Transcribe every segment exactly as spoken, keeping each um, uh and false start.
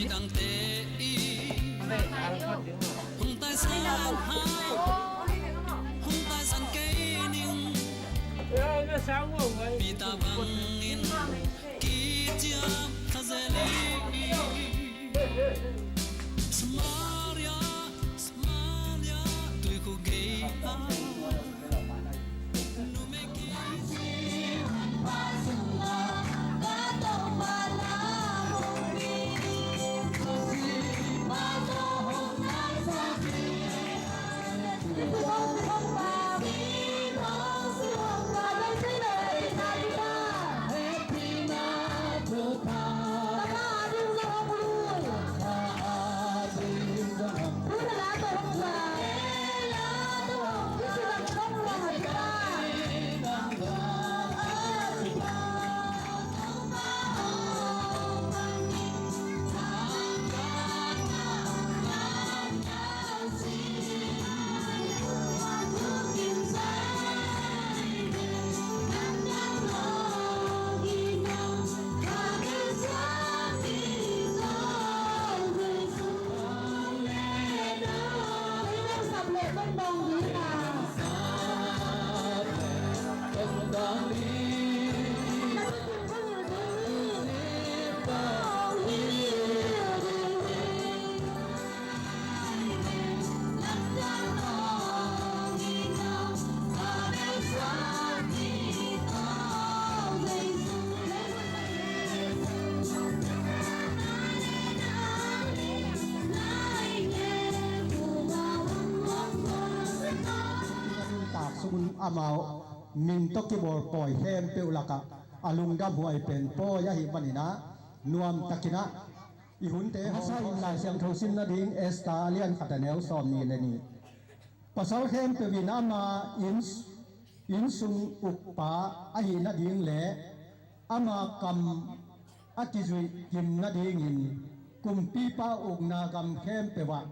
Dangte i hong taisan ha, hong taisan kei ning. Peter bangin kiciam kha zel i. Samaria, Samaria tuikhuk gei a. Taksun amau min tawh kibawl pawi khempeuh lakah a lungdam huai pen pawi ahih maninah nuamtakinah i hunte hong Lai Siangtho sim nading Esther a lian khat a neu sawm nih le nih. Pasal khempeuh in ama inn, innsung ukpa ahih nading le ama kam a kizuih kim nadingin kumpipa ukna gam khempeuh ah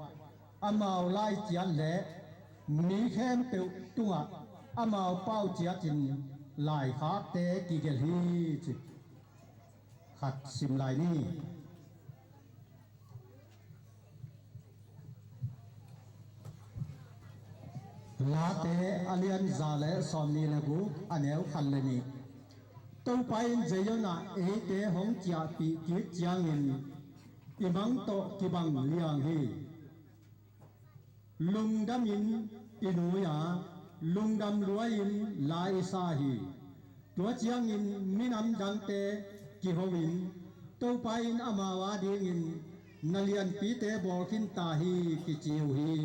amau laiciat le mi khempeuh tungah amau pauciatin laikhakte kigelh hi ci. Khat sim lai ni. Late a lian za le sawm nih le guk a neu khat le nih. Topa in Zion ah eite hong ciahpih kik ciangin i mang tawh kibang liang hi. Lungdamin i nui a, lungdam luai-in la i sa hi. Tua ciangin minam dangte kiho in Topa in amau adingin na lianpite bawl khinta hi kici uh hi.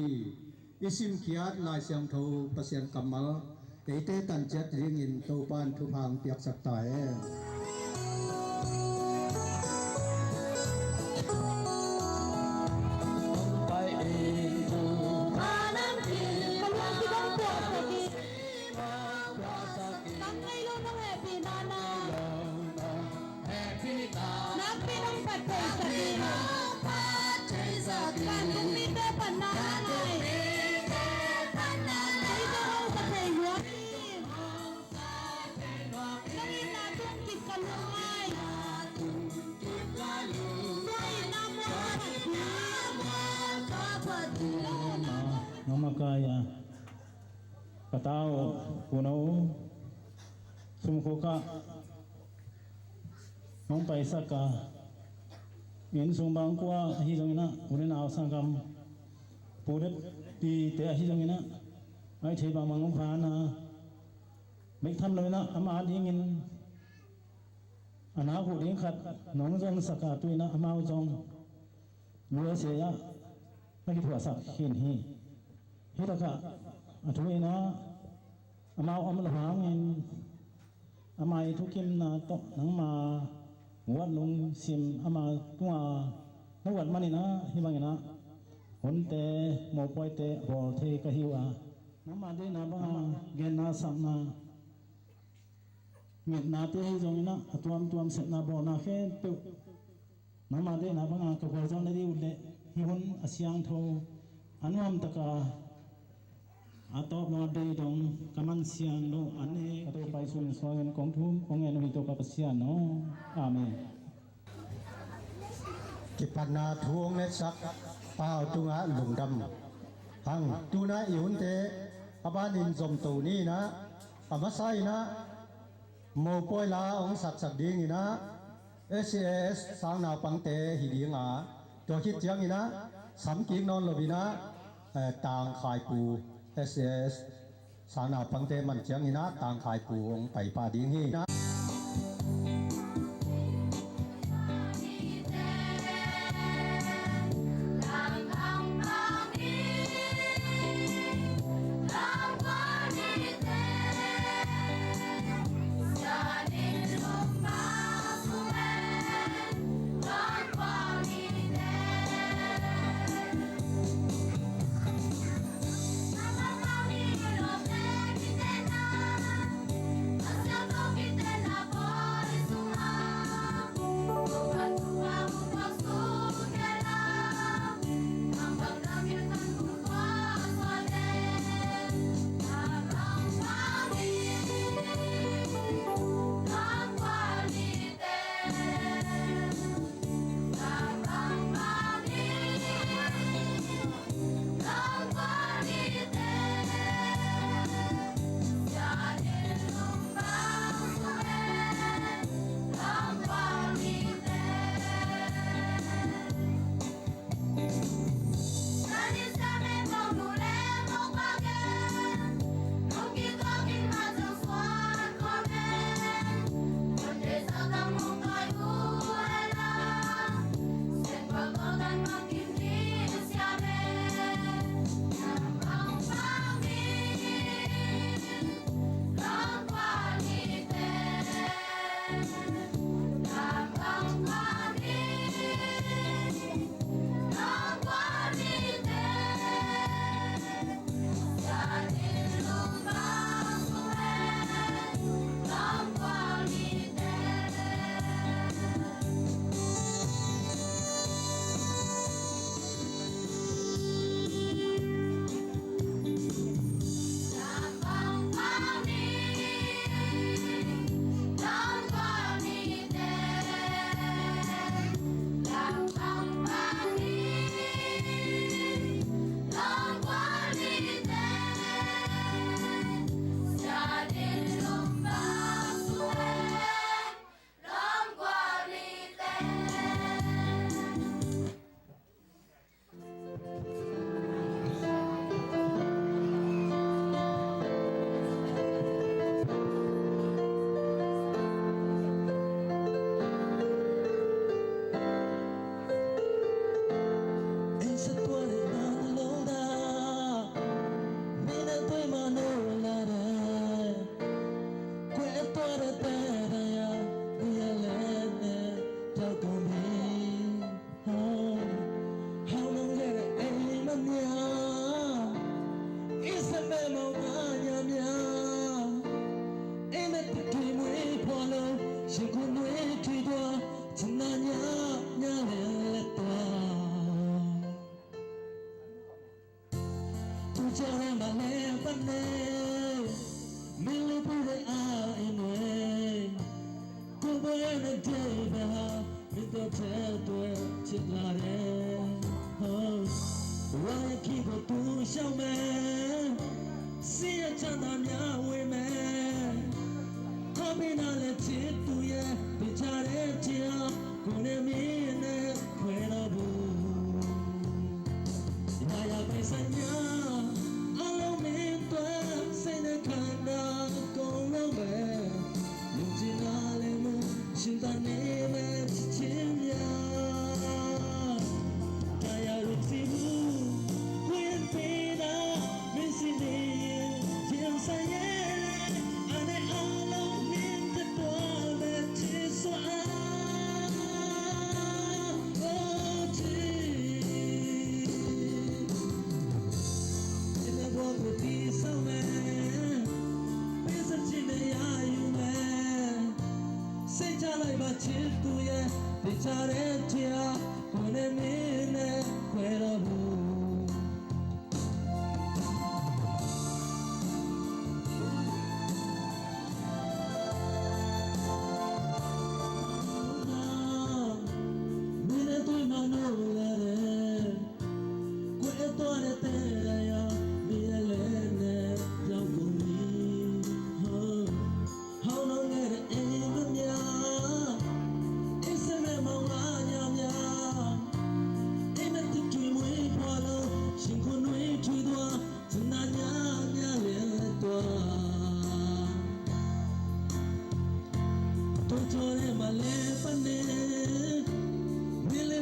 I simkhiat Lai Siangtho Pasian kammal eite tanciat dingin Topa in thupha hong piaksak ta hen. Nakpi nong phat thei sak in. Vantung mite panna ngai. Kei zong hong sa thei nuam ing. Nang itna tungkip ka lung ngai. Tua itna muang ka phat hi. Nong makai a. Ka ta uh, Pu No, sumkhuk ah hong paisak a, innsung bang kua ahi zongin ah, u le nau sanggam, pu le pite ahi zongin ah, ngaih thei bangbang hong pha na, bek tham loin ah, ama dingin a nak uh ding khat nong zonsak a, tu-in ah amau zong U S A ah na kithuahsak khin hi. Hi takah a thu in ah amau om lo hangin ama i thukimna tawh nangma guat lungsim ama tunga na guat manin ah hih bangin ah hunte mopawite bawl thei ka hi uh a, nangma deihna banga genna sakna ngetnate ahi zongin ah a tuamtuam sepna bawlna khempeuh nangma deihna banga ka gualzawh na dih uh leh hih hun a siangtho a nuamtaka a tawp lo a dei dong ka man siang lo a ne ka Topa Jesu min suangin kong thum kong ngen uh hi Topa Pasian aw. Amen. Kipatna thu hong ngetsak pau tungah lungdam hang. Tuna i hunte a banin zomto ni inah, a masa inah mopawi la hong saksak ding inah S A S sang naupangte hi ding a, tua khit ciang inah samkik nawn lo inah, eh, Tangkhaipu S A S sang naupangte man ciang inah Tangkhaipu hong paipah ding hi.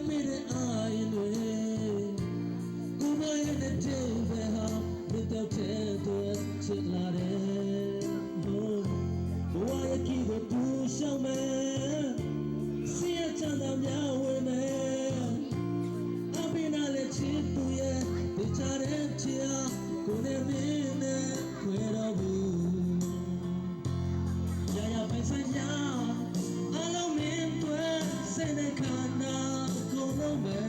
मेरे आए हुए, कुमार ने तेरे हम, मिटाओ तेरे तो चिल्ला रहे हो। Wa ya ki go tu shao me, si ya cha da mya we me. Abina le chi tu ye, ti cha re chia, ku ne mi ne kwe da bu. Yaya bai sanya, a lo min twe se ne kana kono me.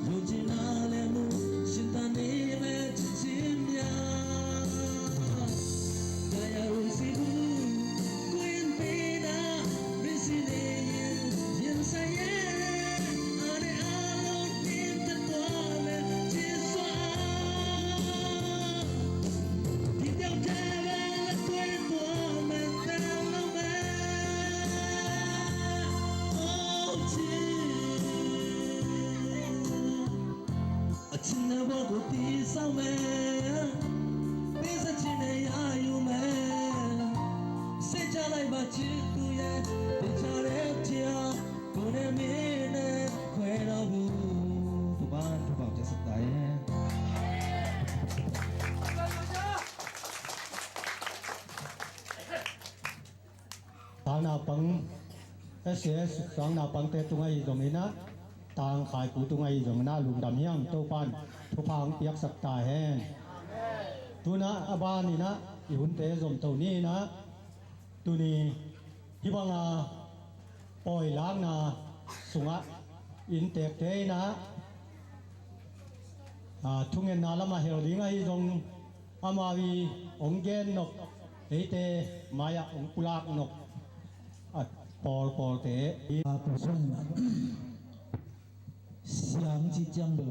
Yo jina le mu shinta ni me chichimya. Yaya usibu, kuin pina, misini yin, yin saye. Ane a lo min te kwa me, chiswa. Tuban, tuban, just a time. Sang naupang, S S sang naupangte tungah hi zongin ah, tangkhaipu tungah hi zongin ah, lungdam hi hang. Topan thupha hong piaksak ta hen. Tuna a banin ah i hunte zomto ni in ah, tuni hih banga pawi lakna sungah inntekte in ah, a, thungetna lamah hel ding ahi zong, amau i hong gen nop, eite mai-ah hong pulak nop a pawlpawlte i, a, pusuan siang ci ciang bel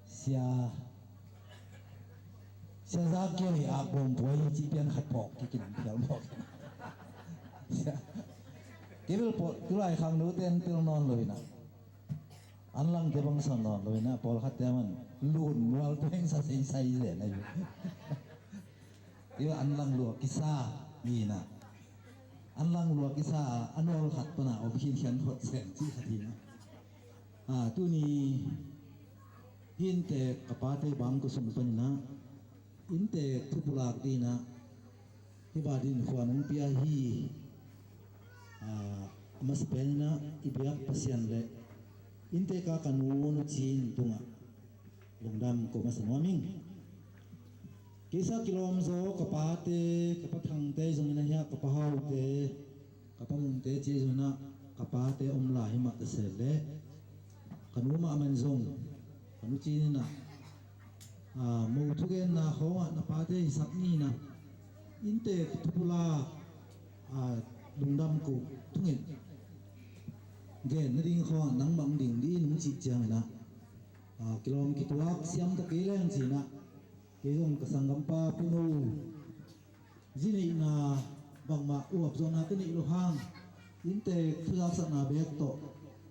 sia, sia za kio hi a bom puai ci pian khat pawk ki kin phial mawk. Sia, kei bel pawk, tulai khang nu ten tel nawn lo hi na. An langte bang sa nawn lo hi na, pawlkhatte man lun mual teng sa seisai zen ahi. Tua an lang lua kisa hi na. An lang lua kisa a nawl khat pana om khinkhian khot zen ci khat hi na. A, tuni hih inntek ka pate bang ko sung panin ah inntek thupulak dingin ah hih bang din khuan hong pia hi. A, a masa pen in ah i biak Pasian le inntek a ka nu, nu Cin tungah lungdam ko masa nuam ing. Kei sa kilawm zaw ka pate, ka pa Thangte zongin ah hiah ka pa Haute, ka pa Mungte ci zongin ah ka pate om lai hi mah ta se leh ka nu mah man zong ka nu Cin in ah, a, mo thugenna khawngah na pate hisak ni in ah inntek thupulak, a, lungdam ko thungen gen nading khawngah nangmah hong ding dih in hong cih ciangin ah, a, kilawm kituak siam ta kei leng ci in ah kei zong ka sanggampa Pu Nu zi neihna bangmah uap zawhna ka neih loh hang inntek thuzaksakna bek tawh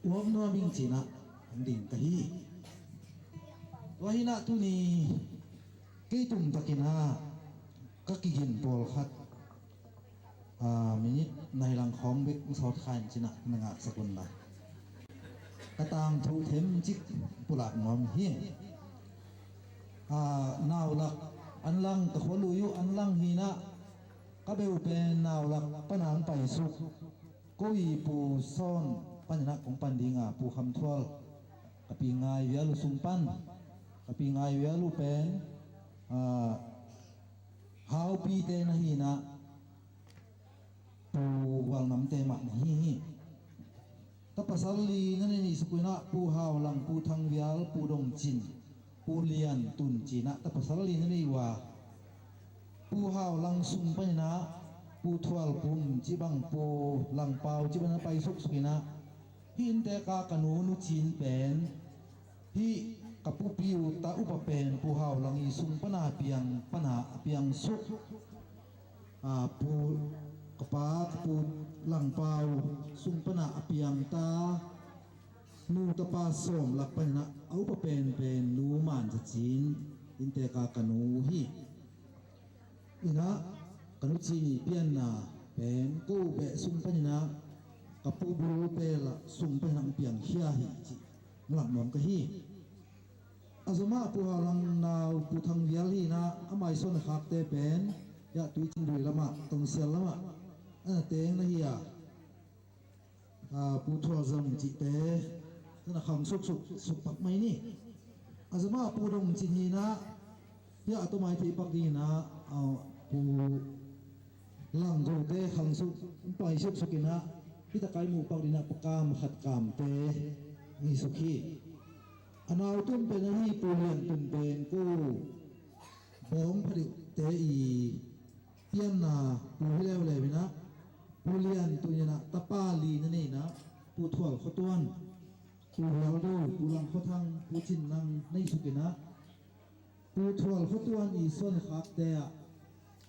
uap nuam ing ci in ah hong ding ka hi. Tua hi in ah tuni kei tumtakin ah ka kigin pawlkhat, a, minit nai lang khawng bek hong sawt kha in ci in ah na ngaksak un la. Ka tangthu themcik pulak nuam hi. A, naulak an lang ka khua lui uh an lang hi in ah ka beu pen naulak pana hong paisuk ko i Pu Sawn panin ah kong pan ding a, Pu Kham Thual ka pi Ngai Vial uh sung pan, ka pi Ngai Vial uh pen, a, Haupite na hi in ah Pu Gual Namte mah na hi hi. Ta pasal li na neih suk in ah Pu Hau Lang, Pu Thang Vial, Pu Dong Cin, Pu Lian Tun ci in ah ta pasal li na neih uh a, Pu Hau Lang sung panin ah Pu Thual Pum ci bang, Pu Lang Pau ci bang na paisuk suk in ah hih inntek a ka nu, nu Cin pen hih ka pupi uh ta upa pen Pu Hau Lang i sung pana piang, pana a piang suk. A, Pu, ka pa, ka Pu Lang Pau sung pana a piang ta, nu tapa sawm lak panin ah a upa penpen nu Man Za Cin, inntek a ka nu hi. In ah ka nu Cin i pianna pen ko beh sung panin ah ka pu bul pela sung pen hong piangkhia hi cih lak nuam ka hi. A zomah Pu Hau Lang nau Pu Thang Vial hi inah, a maisuan khakte pen hiah Tuichin Dui lamah, Tongsial lamah a na teng na hi a, Pu Thual Zong cihte na khang suksuk suk pak mai ni. A zomah Pu Dong Cin hi inah, hiah a tomai thei pak ding inah, Pu Lang Gote khang suk pai suksuk inah, hita kai muh pak ding inah pakam khat kamte ngi suk hi. A nau tun pen ahi Pu Lian Tun pen ko bawng phadihte i pianna pu hi leuleu inah, Pu Lian Tun inah tapa li na nei inah, Pu Thual Khua Tuan, Pu Hual Do, Pu Lang Khua Thang, Pu Cin Nang nei suk inah, Pu Thual Khua Tuan i suan khakte ah,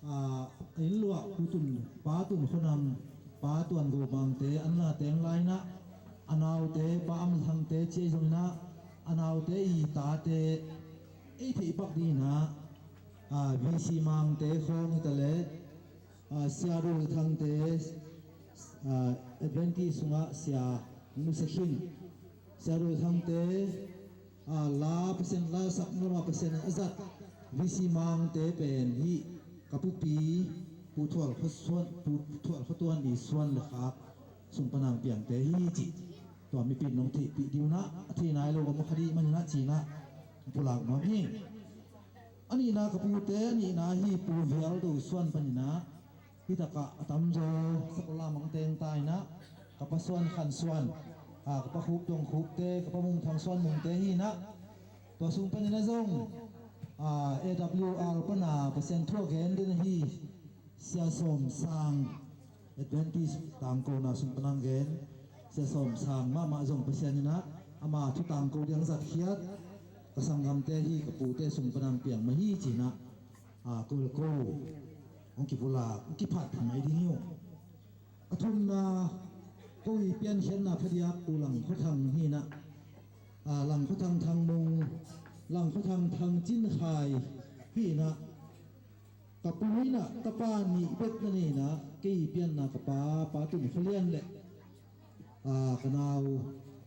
a inn luah Pu Tun, Pa Tun Khua Nam, Pa Tuan Go Mangte an na teng lai inah, a naute Pa Am Thangte ci ahi zong inah, a naute i tate ei theih pak ding inah, VC Mangte khawng hi ta leh, Sia Dul Thangte, Adventist sungah sia nusia khin, Sia Dul Thangte la Pasian, la sak nolma Pasian a zat VC Mangte pen hih ka pupi Pu Thual Khua Suan, Pu Thual Khua Tuan i suan le khak sung pan hong piangte hi cih tua mipi in nong theihpih ding inah, a thei nai lo om kha ding man inah ci inah pulak nuam hi. A nihna ka pute, a nihna hi Pu Vial Do Suan pan inah, hi takah a tamzaw Sakawllam hong teng ta inah, ka pa Suan Khan Suan, ka pa Khup Dong Khupte, ka pa Mung Thang Suan Mungte hi inah, tua sung pan inah zong AWR pan a Pasian thu a gen ding ahi Sia Sawm Sang, Adventist tangkona sung pan hong gen Sia Sawm Sang mahmah zong Pasian inah ama thu tangko ding hong zatkhiat, ka sanggamte hi, ka pute sung pan hong piang mah hi ci inah, ko le ko hong kipulak, hong kiphat mai ding hi uh. A thumna ko i piankhiatna phadiak Pu Lang Khua Thang hi inah, Lang Khua Thang Thang Mung, Lang Khua Thang Thang Cin Khai hi inah, ka pu inah tapa nih bek na nei inah, kei pianna ka pa, Pa Tun Khua Lian le ka nau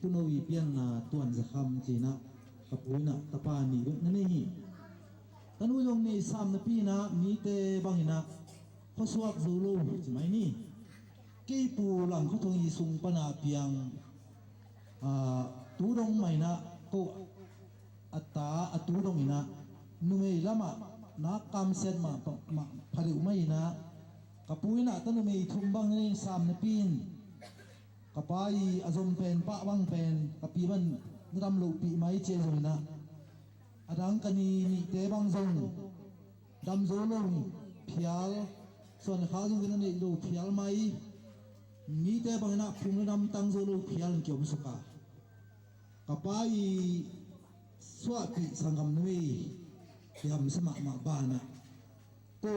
Pu No i pianna Tuan Za Kham ci inah, ka pu inah tapa nih bek na nei hi. Tanu zong nei sam napi inah mite bang inah khuasuak zo lo ci mai ni. Kei Pu Lang Khua Thang i sung pan a piang tu dong mah inah ko a ta a tu dong inah numei lamah nak kamsiat mah pha deuh mai inah, ka pu inah ta numei thum bang na nei sam napi in, ka pa i a zom pen pah bang pen ka pi bang na dam lohpih mai ci ahi zong inah, a dang ka ni nihte bang zong dam zo lo phial, suan khak zong na neih lo phial mai, mite bang inah phung na dam tang zo lo phial in kiom suk a, ka pa i suahpih sanggam numei i hamsa mahmah banah ko,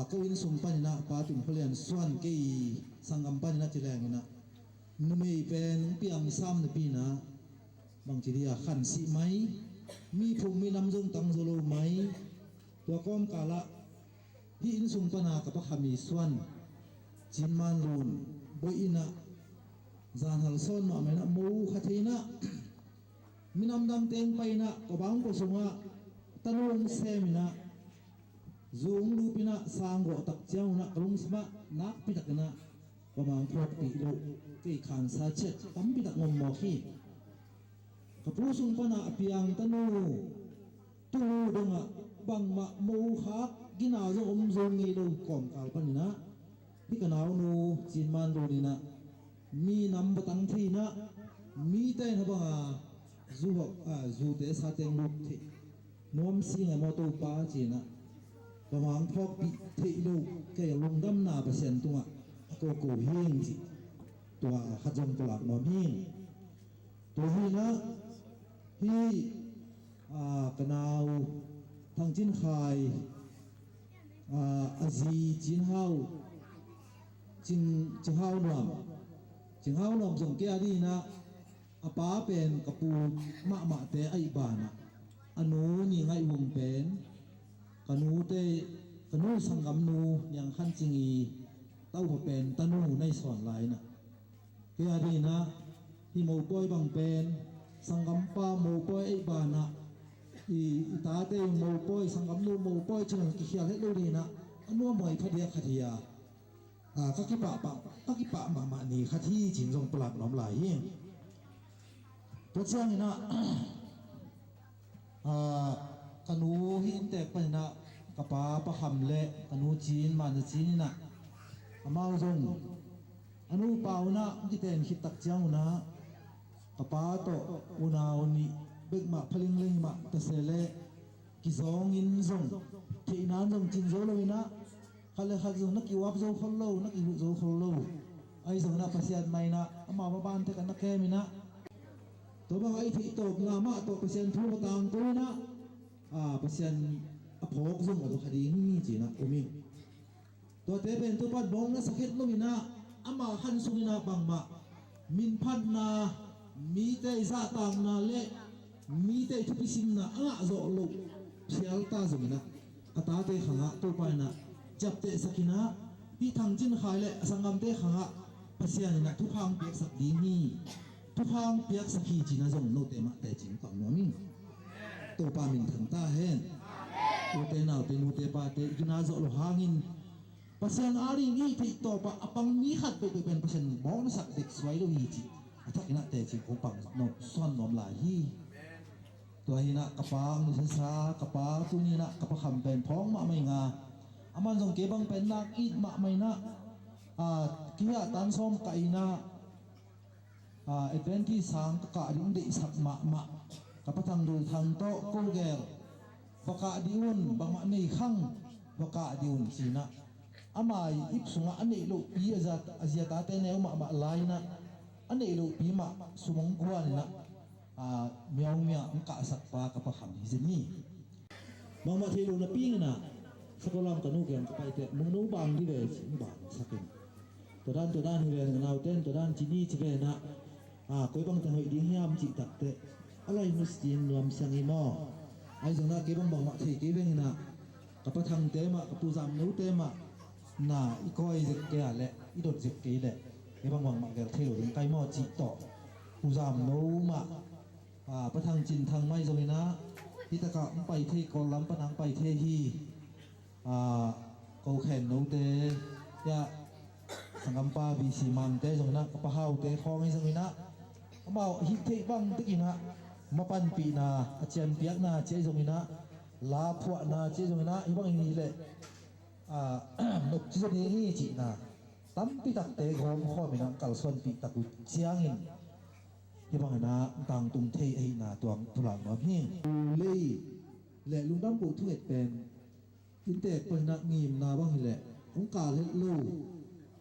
ko inn sung pan inah Pa Tun Khua Lian Suan kei sanggam pan inah ci leng inah, numei pen hong piang sam napi inah bangci dia khansih mai, mi phung mi nam zong tang zo lo mai. Tua kawmkal ah hih inn sung pan a ka pa Khami Suan, Cin Man Lun, Boih inah, zanhal sawn mahmah inah mo kha thei inah, minam dang teng pai inah, ka bang ko sungah tanu hong sem inah, zu hong lup inah, sang gawh tak ciang unah ka lungsim ah nakpi tak inah, ka mang phawkpih loh, kei khansa ciat tampi tak ngom mawk hi. Ka pu sung pan a piang tanu tu dongah bangmah mo khak gina zong om zo ngei lo kawmkal pan inah, hih ka naunu Cin Man Lun inah mi nam va tang thei inah, mite na bang a zu hawk a zute sateng luk theih nuam si ngai maw Topa ci inah, ka mang phawkpih theih lo, kei a lungdamna Pasian tungah a koko hi ing cih tua khat zong pulak nuam hi ing. Tua hi inah hih ka nau Thang Cin Khai, a zi Cin Hau, Cing, Cing Hau Nuam, Cing Hau Nuam zong kei a ding inah, a pa pen ka pu mahmahte aih banah, a nu Ni Ngaih Vung pen ka nute, ka nu sanggamnu Niang Khan Cing i taupa pen tanu na hi sawn lai inah, Kei a dinah, hih mopawi bang pen sanggampa mopawi ei banah, i, i tate mopawi, sanggamnu mopawi cih kikhial het lo dinah, a nuam bang i khat hi a, khat hi a, a, ka kipah pah, ka kipah mahmah ni khat hi cih zong pulak nuam lai hi. Tua cianginah, a, ka nu hih inntek paninah ka pa Pa Kham le ka nu Cin, Manza Cin inah, amau zong a nupa unah kiten khit tak ciang unah ka pa tawh unau nih bek mah phalingling mah ta se leh kizawngin zong theihna in zong cin zo lo inah, khat le khat zong na kiuap zo khol lo, na kihulh zo khol lo. Ahi zong inah Pasian mah inah amau mah bante kan na kem inah, tua bang a i theih tawpna mah tawh Pasian thu va tangko inah, a, Pasian a phawk zong a va kha ding hi ci inah um ing. Tuate pen Topa'n bawng na sak het lo inah, ama khan sung inah bangmah minphatna, mite i zahtakna le mite i thupisimna a ngah zawh loh phial ta zong inah, a tate khangah Topa inah ciaptehsak inah, hih Thang Cin Khai le a sanggamte khangah Pasian inah thupha hong piaksak ding hi. Thupha hong piaksak hi ci inah zong note mah teci pang nuam ing. Topa minthang ta hen. Ute naute, nute pate, i gina zawh lo hangin Pasian ading i theih tawpah a pang mi khat peuhpeuh pen Pasian bawng na sak dek suai lo hi cih a thak inah teci kong pang nuam, suan nuam lai hi. Tua hi inah ka pa hong nusiasa, ka pa tuni inah ka Pa Kham pen phawng mahmah ing a, aman zong kei bang pen nak it mahmah inah, a, kihia tan sawm ka inah, a, Adventist sang ka kah ding deihsak mahmah. Ka Pa Thang Dul Thang tawh ko gel, va kah dih un, bangmah nei khang, va kah dih un ci inah, ama i ip sungah a neih lohpi a zia, a zia tate neu mahmah lai inah, a neih lohpi mah sum hong guan inah, a, miaumia hong kahsak pa ka Pa Kham hi zen hi. Bangmah thei lo napi inah, Sakolam ka nu kiang ka paite, mungno bang dih ve ci, hong bangsak in. Tua dan, tua dan hi ve, nauten tua dan ci ni ci ve inah, a, koi bang teng hoih ding hiam cih takteh, a lai mus ci-in nuam siang hi maw. Ahi zong inah kei bang bangmah thei kei veng inah, ka Pa Thangte mah, ka Pu Zam Note mah na i kawi zek kei a leh, i dot zek kei leh, kei bang bangmah gel thei lo ding kai maw cih tawh, Pu Zam No mah, a, Pa Thang Cin Thang mah hi zong inah, hih takah hong pai thei, Kawl lam pan hong pai thei hi. A, ko khen note, ya, sanggampa B C Mangte zong inah, ka Pa Haute khawng hi zong inah, amau hih theih bang tek inah, mapanpihna, a cianpiakna ci ahi zong inah, laphuahna ci ahi zong inah, hih bang in hi leh, a, nop ci zaw ding hi cihna tampi takte gawm khawm inah kalsuanpih tak uh ciangin, hih bang inah tangtung thei ahihna tuang pulak nuam hi. Lei le lungdam ko thunget pen inntek paninah ngimna bang hileh, hong kal het lo,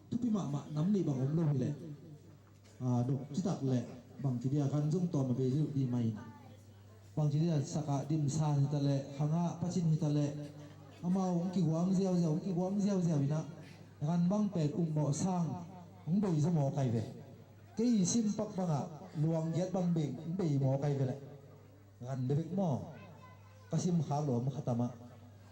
thupi mahmah nam nih bang om lo hileh, a, dok citak leh bangci dia kan zong tawm a bei zeuh dih mai. Bangci dia sakah dimsan hitaleh, khangah pacin hitaleh, amau hong kihuang ziauziau, hong kihuang ziauziau inah, kan bang pen ummawh sang hong bei zaw maw kai ve. Kei simpak bangah luang giat bang bei, hong bei maw kai ve leh. Gan bebek maw? Ka sim khak lo om khatamah.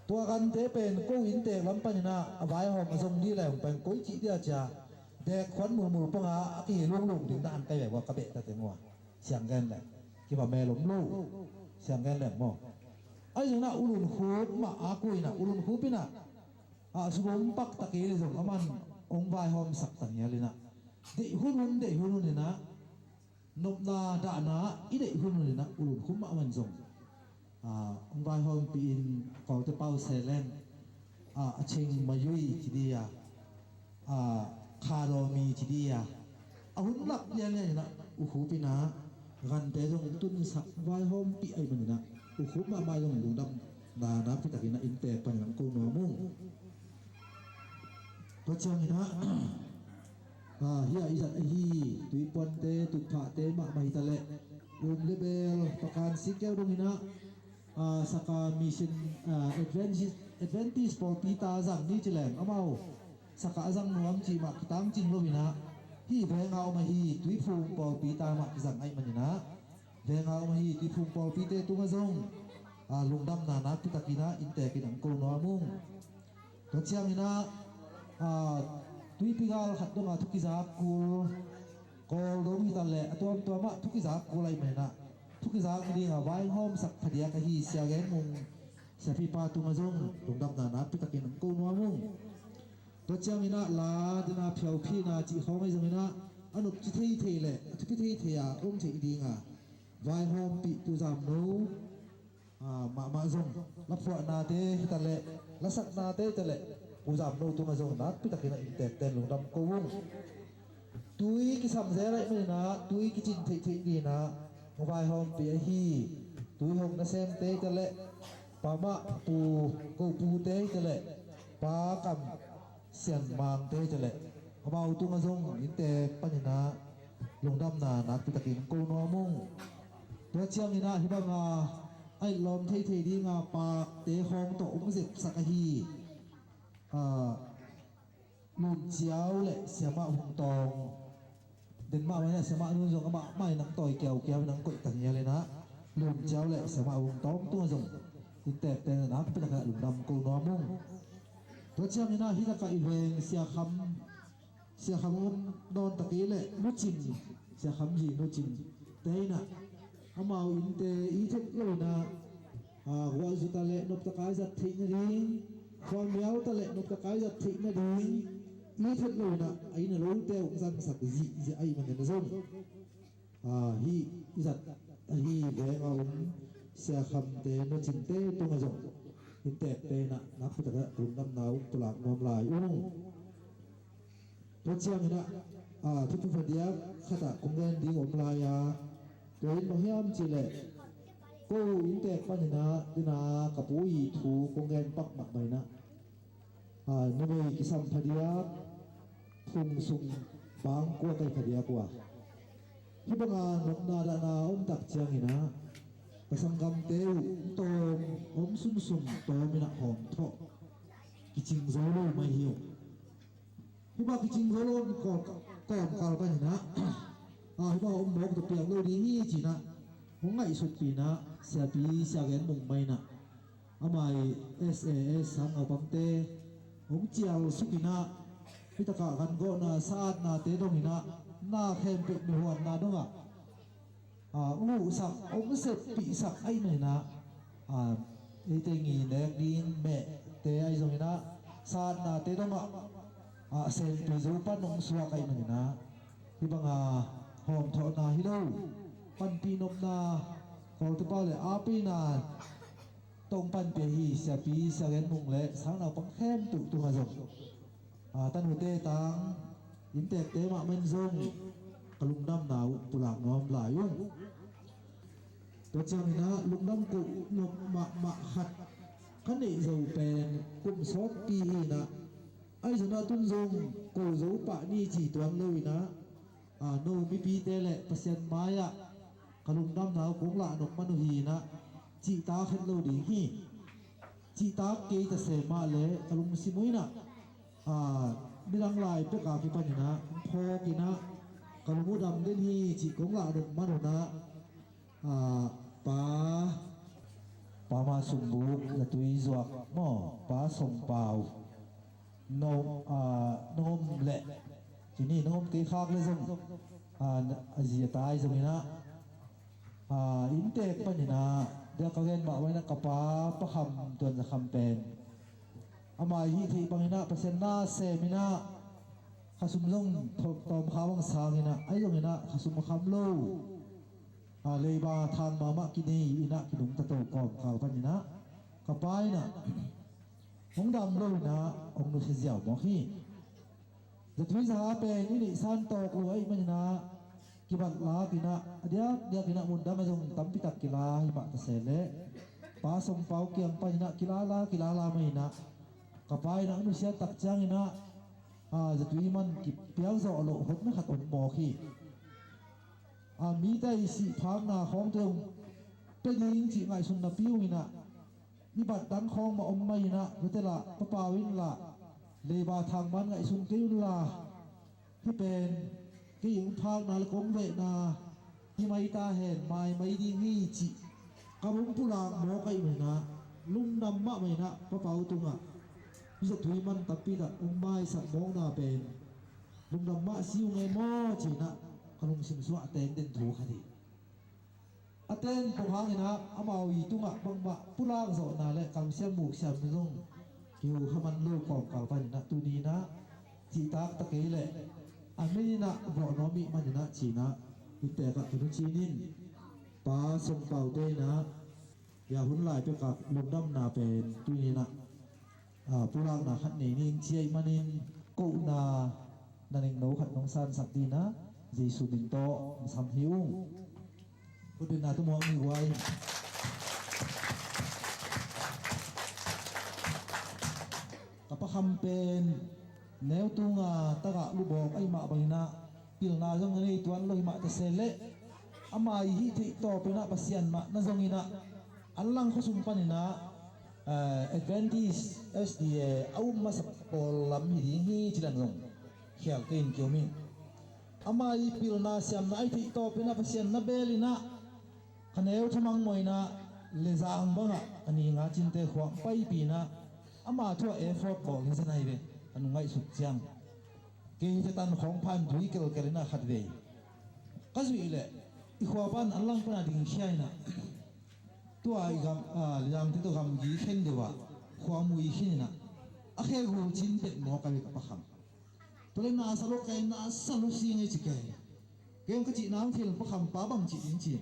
Tua gante pen ko inntek lam paninah a vaihawm a zong dih le hong pen koi cih dia cia, dek khuan mulmul panga a kihi lunglung ding dan kai ve ua ka beh tate mua. Siang gen le kiva mel om lo. Siang gen le maw? Ahi zong inah ulun khup mah a kuinah ulun khup inah, a, sum om pak ta kei le zong aman hong vaihawm sak ta ngial inah, deih hunhun, deih hunhun inah, nopna dahna i deih hunhun inah ulun khum mahmah in zong, a, hong vaihawmpihin Kawlte pau se leng, a, a Ching Mayui ci dih a, a, Kha Daw Mi ci dih a, a hun lap lianlian inah ukhup inah gante zong tunsak vaihawmpih ahih maninah ukhup mahmah zong lungdamna nakpi takinah inntek paninah ko nuam ung. Tua cianginah, a, hia i zat ahi tuipuante, tukphahte mahmah hitaleh, um le bel pakan sikeu donginah, a, saka mission, a, Adventist, Adventist pawlpi ta zang ni cileng amau saka a zang nuam cih mah kitangcing loinah, hih venga om ahi tuiphung pawlpi ta mah kizang ahih maninah, venga om ahi tuiphung pawlpite tungah zong, a, lungdamna nakpi takinah inntekin ang ko nuam ung. Tua cianginah, a, tuipi gal khat donga thu kizak kul Kawl dong hi taleh a tuamtuam ah thu kizak kul ahih manin ah thu kizak nading a vaihawmsak phadiak ahi Sia Gen Mung, Sia Pi Pa tungah zong lungdamna nakpi takin hong ko nuam ung. Tua ciangin ah la ding a phiaupihna cih khawng ahi zongin ah a nopci theithei le a thupi theithei a om theih ding a vaihawmpih Pu Zam No, ah, mahmah zong laphuahnate hi taleh lasaknate hi taleh Pu Zam No tungah zong nakpi takin ah inntekten lungdam ko ung. Tui kisam zel ahih manin ah tui kicin theihtheih ding ah hong vaihawmpih ahi tui hong nasemte hi taleh Pa Mah Pu, Ko Pute hi taleh Pa Kam Sian Mangte hi taleh amau tungah zong inntek panin ah lungdamna nakpi takin ko nuam ung. Tua ciangin ah hih bang a a it lawm theithei ding a pakte khawng tawh hong zepsak ahi, ah, Lum Ciau le Siamah Vung Tawng, den mah mah in ah Siamah Nu zong amah mah in hong tawi kiaukiau in hong koih ta ngial in ah Lum Ciau le Siamah Vung Tawng tungah zong inntekten nakpi takin ah lungdam ko nuam ung. Tua ciangin ah hih takah i veng Sia Kham, Sia Kham om dawn ta kei leh Nu Cin, Sia Kham zi Nu Cin te in ah amau innte i theih lo in ah, ah, guahzu ta leh noptak a i zat theih nading, khuamiau ta leh noptak a i zat theih nading i theih lo in ah a inn a lote uh zansak zihziah ahih manin ah zong, ah, hih i zat ahi veng a om Sia Khamte, Nu Cinte tungah zong inntekten ah nakpi takin ah lungdamna hong pulak nuam lai ung. Tua ciangin ah, ah, thupi phadiak khat ah kong gen ding om lai a, tua in bang hiam cih leh ko inntek panin ah ding a ka pu i thu kong gen pak mahmah in ah, ah, numei kisam phadiak, phung sung bang kua kai phadiak uh a, hih bang a nopna dahna om tak ciangin ah ka sanggamte uh tawm om sunsun tawm in ah hawmthawh kicing zo lo mai hi uh. Hih bang kicing zo lo kawm, kawmkal panin ah, ah, hih bang om mawk tawh piang lo ding hi ci-in ah hong ngaihsutpih in ah Siapi Sia Gen Mung mah in ah amah i S A S sang naupangte hong cialsuk in ah hih takah gangawhna sa-atnate dong in ah na khempeuh mihuanna dong ah, ah, nguhsak, hong seppihsak ahih manin ah, ah, eite nginek ding mehte ahi zongin ah sa-atnate dong ah, ah, senpi zo pan hong suak ahih manin ah hih bang a hawmthawhna hi lo, panpih nopna, Kawlte pau le apeina tawh hong panpih ahi Siapi Sia Gen Mung le sang naupang khempeuh tungah zong, ah, tanute tang inntekte mahmah in zong ka lungdamna uh pulak nuam lai ung. Tua ciangin ah lungdam koh nop mahmah khat ka neih zo pen kum sawtpi hi in ah, ahi zongin ah tun zong ko zo pah ni ci tuan lo in ah, ah, no mipite le Pasian mai-ah ka lungdamna uh kong lah nop man uh hi in ah, cihtak het lo ding hi. Cihtak kei ta se mah le ka lungsim uh in ah, ah, midang lai pek a kipan in ah phawk in ah ka lung uh dam den hi cih kong lah nop man uh in ah, ah, Pa, Pa Ma Sumbuk, Zatui Zuak maw, Pa Song Pau, no, ah, nong om leh, ci ni, nong om kei khak leh zong, ah, a zi a ta ahi zongin ah, ah, inntek panin ah dia ka gen mahmah in ah ka pa, Pa Kham, Tuan Za Kham pen amah i hih theih bangin ah Pasian na sem in ah khasum zong tho-, tawm kha bang sang in ah, ahi zongin ah khasum a kham lo, ah, leiba thang mahmah kinei in ah kinungta to kawmkal panin ah ka pa in ah hong dam lo in ah hong nusia ziau mawk hi. Zatui Za pen i neihsa tawk lo ahih manin ah kibat lak in ah, a diakdiak in ah mundam ah zong tampi tak kila hi mah ta se leh, Pa Song Pau kiang panin ah kilala, kilala mah in ah ka pa in ah hong nusia tak ciangin ah, ah, zatui man kipiak zawh loh hotna khat om mawk hi. Ah, mite i sih phakna khawngte hong pia ding cih ngaihsun napi uh in ah, i bat dang khawng mah om mah in ah, tua teh lah Pa Pau in lah leiba thang man ngaihsun kei un la, hih pen kei hong phakna le kong vehna hi mai ta hen, mai mai ding hi cih kam hong pulak mawk ahih manin ah lungdam mahmah in ah Pa Pau tungah hih zatui man tampi tak hong maisak mawkna pen lungdam mah si ung ei maw ci-in ah a lungsim sungah a teng den thu khat hi. A ten pawh hangin ah amau i tungah bangmah pulak zawhna le kamsiam muksiam zong kiu kha man lo kawmkal panin ah tuni in ah cihtak ta kei leh a min in ah vawh nuam ih manin ah ci-in ah i pek ah ka nu cinin Pa Song Pau te in ah bia hun lai pek ah lungdamna pen tuni in ah, ah, pulakna khat nei ning ci ahih manin kohna na nengno khat nong sansak ding in ah Jesu min tawh hong sam hi ung. Khutbetna tumuak ni guai. Ka Pa Kham pen neu tunga tagah lubawk ahih mah bangin ah pilna zong na nei tuan lo hi mah ta se leh ama i hih theih tawpin ah Pasian mah na zongin ah an lang khuasung panin ah, eh, Adventist S D A a um masa pawl lam hi ding hi ci dan zong khial kei in kiom hi. Ama i pilna siamna a i theih tawpin ah Pasian na bel in ah ka neu thamang mawina le zang bangah ka ni nga cinte khuang paipih in ah ama thu a effort bawl hi zen ahi ve. Ka nu ngaihsut ciang kei hi tan khawng phan tui kelkel in ah khat vei ka zuih leh i khua pan an lang pana ding khia in ah tua i gam, ah, liangte tawh gamgi khen deuh ah khua mui khin in ah a khe gulcin pet mawk a ve ka Pa Kham. Tua leh na sa lo kei, na sa lo si ngei ci kei. Kei ka cih nang thil Pa Kham pa bang cih ding ci.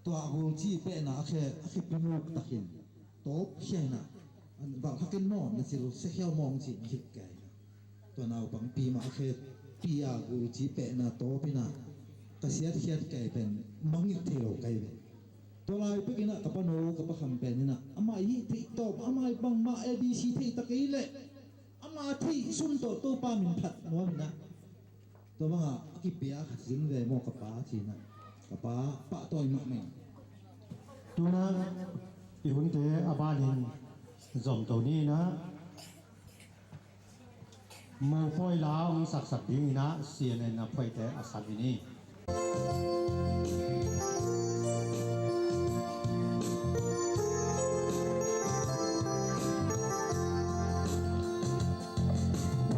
Tua a gulci pehna a khe, a khe pimuk takin tawp khia in ah valh kha ken maw na cil sia khiau mawng ci na hik kei in ah. Tua naupangpi mah a khe pi a gulci pehna tawp in ah ka siatkhiat kei pen mangngilh thei lo kei ve. Tua lai pek in ah ka pano ka Pa Kham pen in ah ama i hih theih tawp, ama i bangmah A B C thei ta kei leh ama theih sum tawh Topa min phat nuam in ah tua bangah a kipia khat zin ve maw ka Pa ci in ah ka pa pahtawi mahmah in. Tu-in ah i hunte a banin zomto ni in ah mopawi la hong saksak ding in ah C N N a phuaite a sak in hi.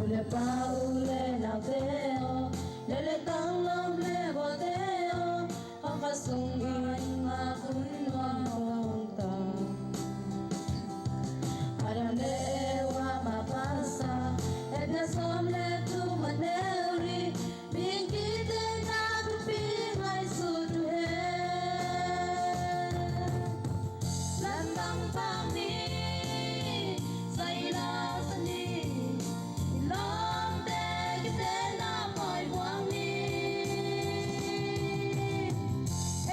U le pa, u le naute aw, le le tanglam le gualte aw, kha khat sungin ngak hun nuam hong ta. Adam le Eva mah pasa, etna sawm le thum a neu li, mihing kite na thupi ngaihsut uh hen. Lamdang pang ni, Silas ni, i lawmte kitenna pawi buang ni.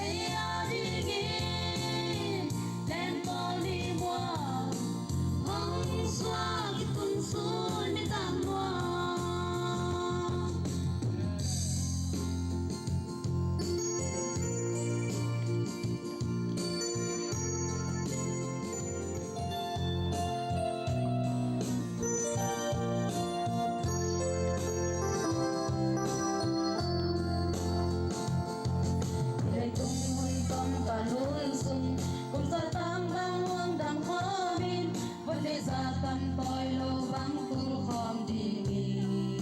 Ei a dingin Len Paul ni muang, hong suak i tung sun mi tam muang. Leitung hun tom ka lun sung, kum sa tang bang huang dang khawmin, vun le za tam tawi lo bang tul khawm dingin.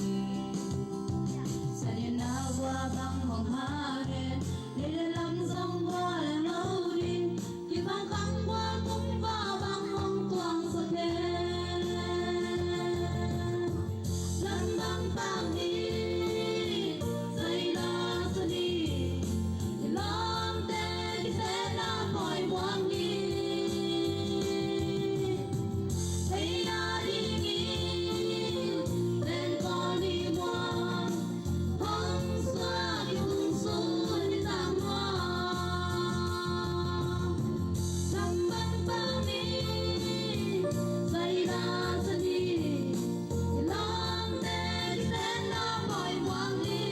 Sanin a gua bang hong hagen, ni le lam zong gua le lo ding, kibang kang gua kum gua bang hong tuang sa khe. Lamdang pang ni, Silas ni, i lawmte kitenna pawi buang ni. Ei a dingin Len Paul ni muang, hong suak i tung sun mi tam muang. Lamdang pang ni, Silas ni, i lawmte kitenna pawi buang ni.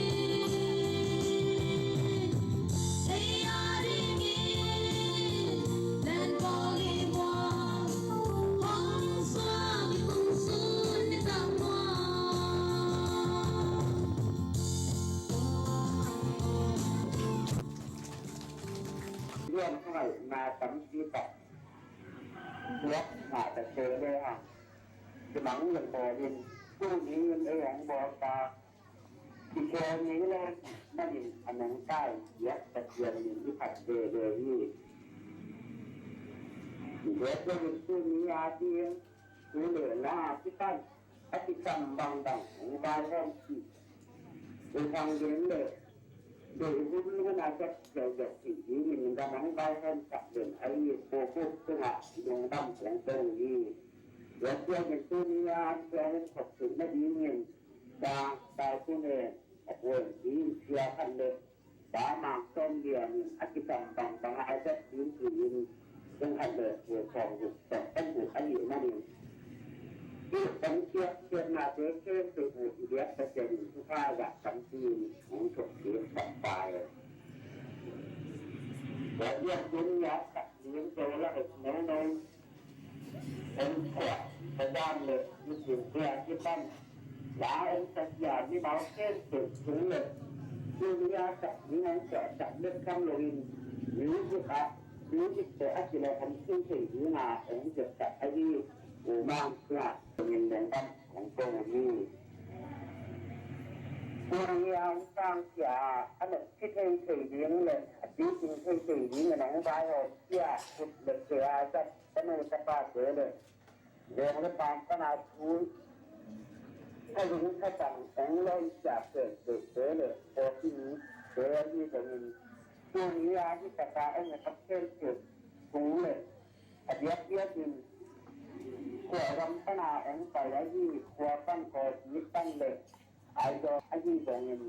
Ei a dingin Len Paul ni muang, hong suak i tung sun mi tam muang. Lian ngaihna tampi tak, lian ngah ta se le hang, kimang lian bawlin, tuni in ei hong bawlpa Kikhial ngei lo manin a nungta in biak Pasian min i phat veve hi. Biak lo in tuni a ding thu le la a kipan a kisam bangbang hong vaihawm hi. Uvang den le deihhun hun a zat ziauziau thei dingin gam hong vaihawmsak den ahi. Pawlkhat tungah lungdam kong ko hi. Tua ciangin tuni a tua hong thoksun nadingin Dang Dai Tun e a puan ding sia khan le ba mang sawm lianin a kisam bangbang a zat ding tiin kong khan le tua sawm guk sawm khan guk ahi manin i kong siat siatnate khempeuh uh i biak Pasian in thupha zah tampi in hong thuk ding takpai. Tua biak ding niat tak ding zo la et nono. Hong phuah ka dam le nisim pia kipan la hong sasia mimal khempeuh sung le tuni a sak ding hong suahsak bek tham loin music ah music tawh a kilawm hong sung thei dinga hong zepsak ahi. U Mang Sia Min Dong Bam hong ko hi. Tuni a hong sang sia a nopci thei thei ding le a piting thei thei dingin hong vaihawm sia kut le ke a zat Ka nu ka pate le veng le pam pana thu thaling thatang hong lawmsiat khempeuhte le kawpi mite ahi zongin tuni a hih taka hong a khempeuh kung le a diakdiakin khua gam pana hong pai ahi khua pan kawpi pan le Ahi zong, ahi zongin,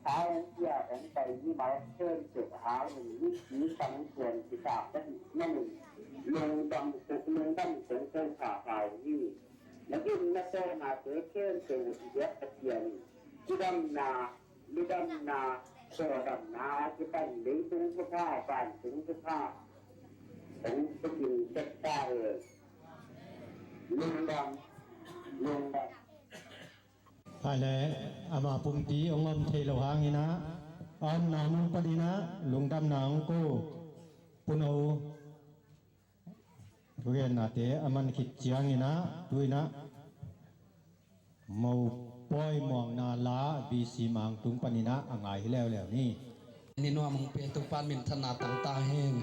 tha hong pia hong pai mimal khempeuh hangin mipi tangthuan kitak ka hih manin lungdam, lungdam kong ko kha kha uh hi. Na gimna tawlnate khempeuh i biak Pasian in cidamna, midamna, tawldamna kipan leitung thupha, vantung thupha hong tukin tek ta hen. Lungdam, lungdam. Hai le, ama pumpi hong om thei lo hangin ah, a omna mun panin ah lungdamna hong ko. Puno thugennate a man khit ciangin ah, tu-in ah mopawi muangna la B C Mang tung panin ah a ngai hi leuleu ni. Ni nuam hong pia Topa in minthanna tang ta hen.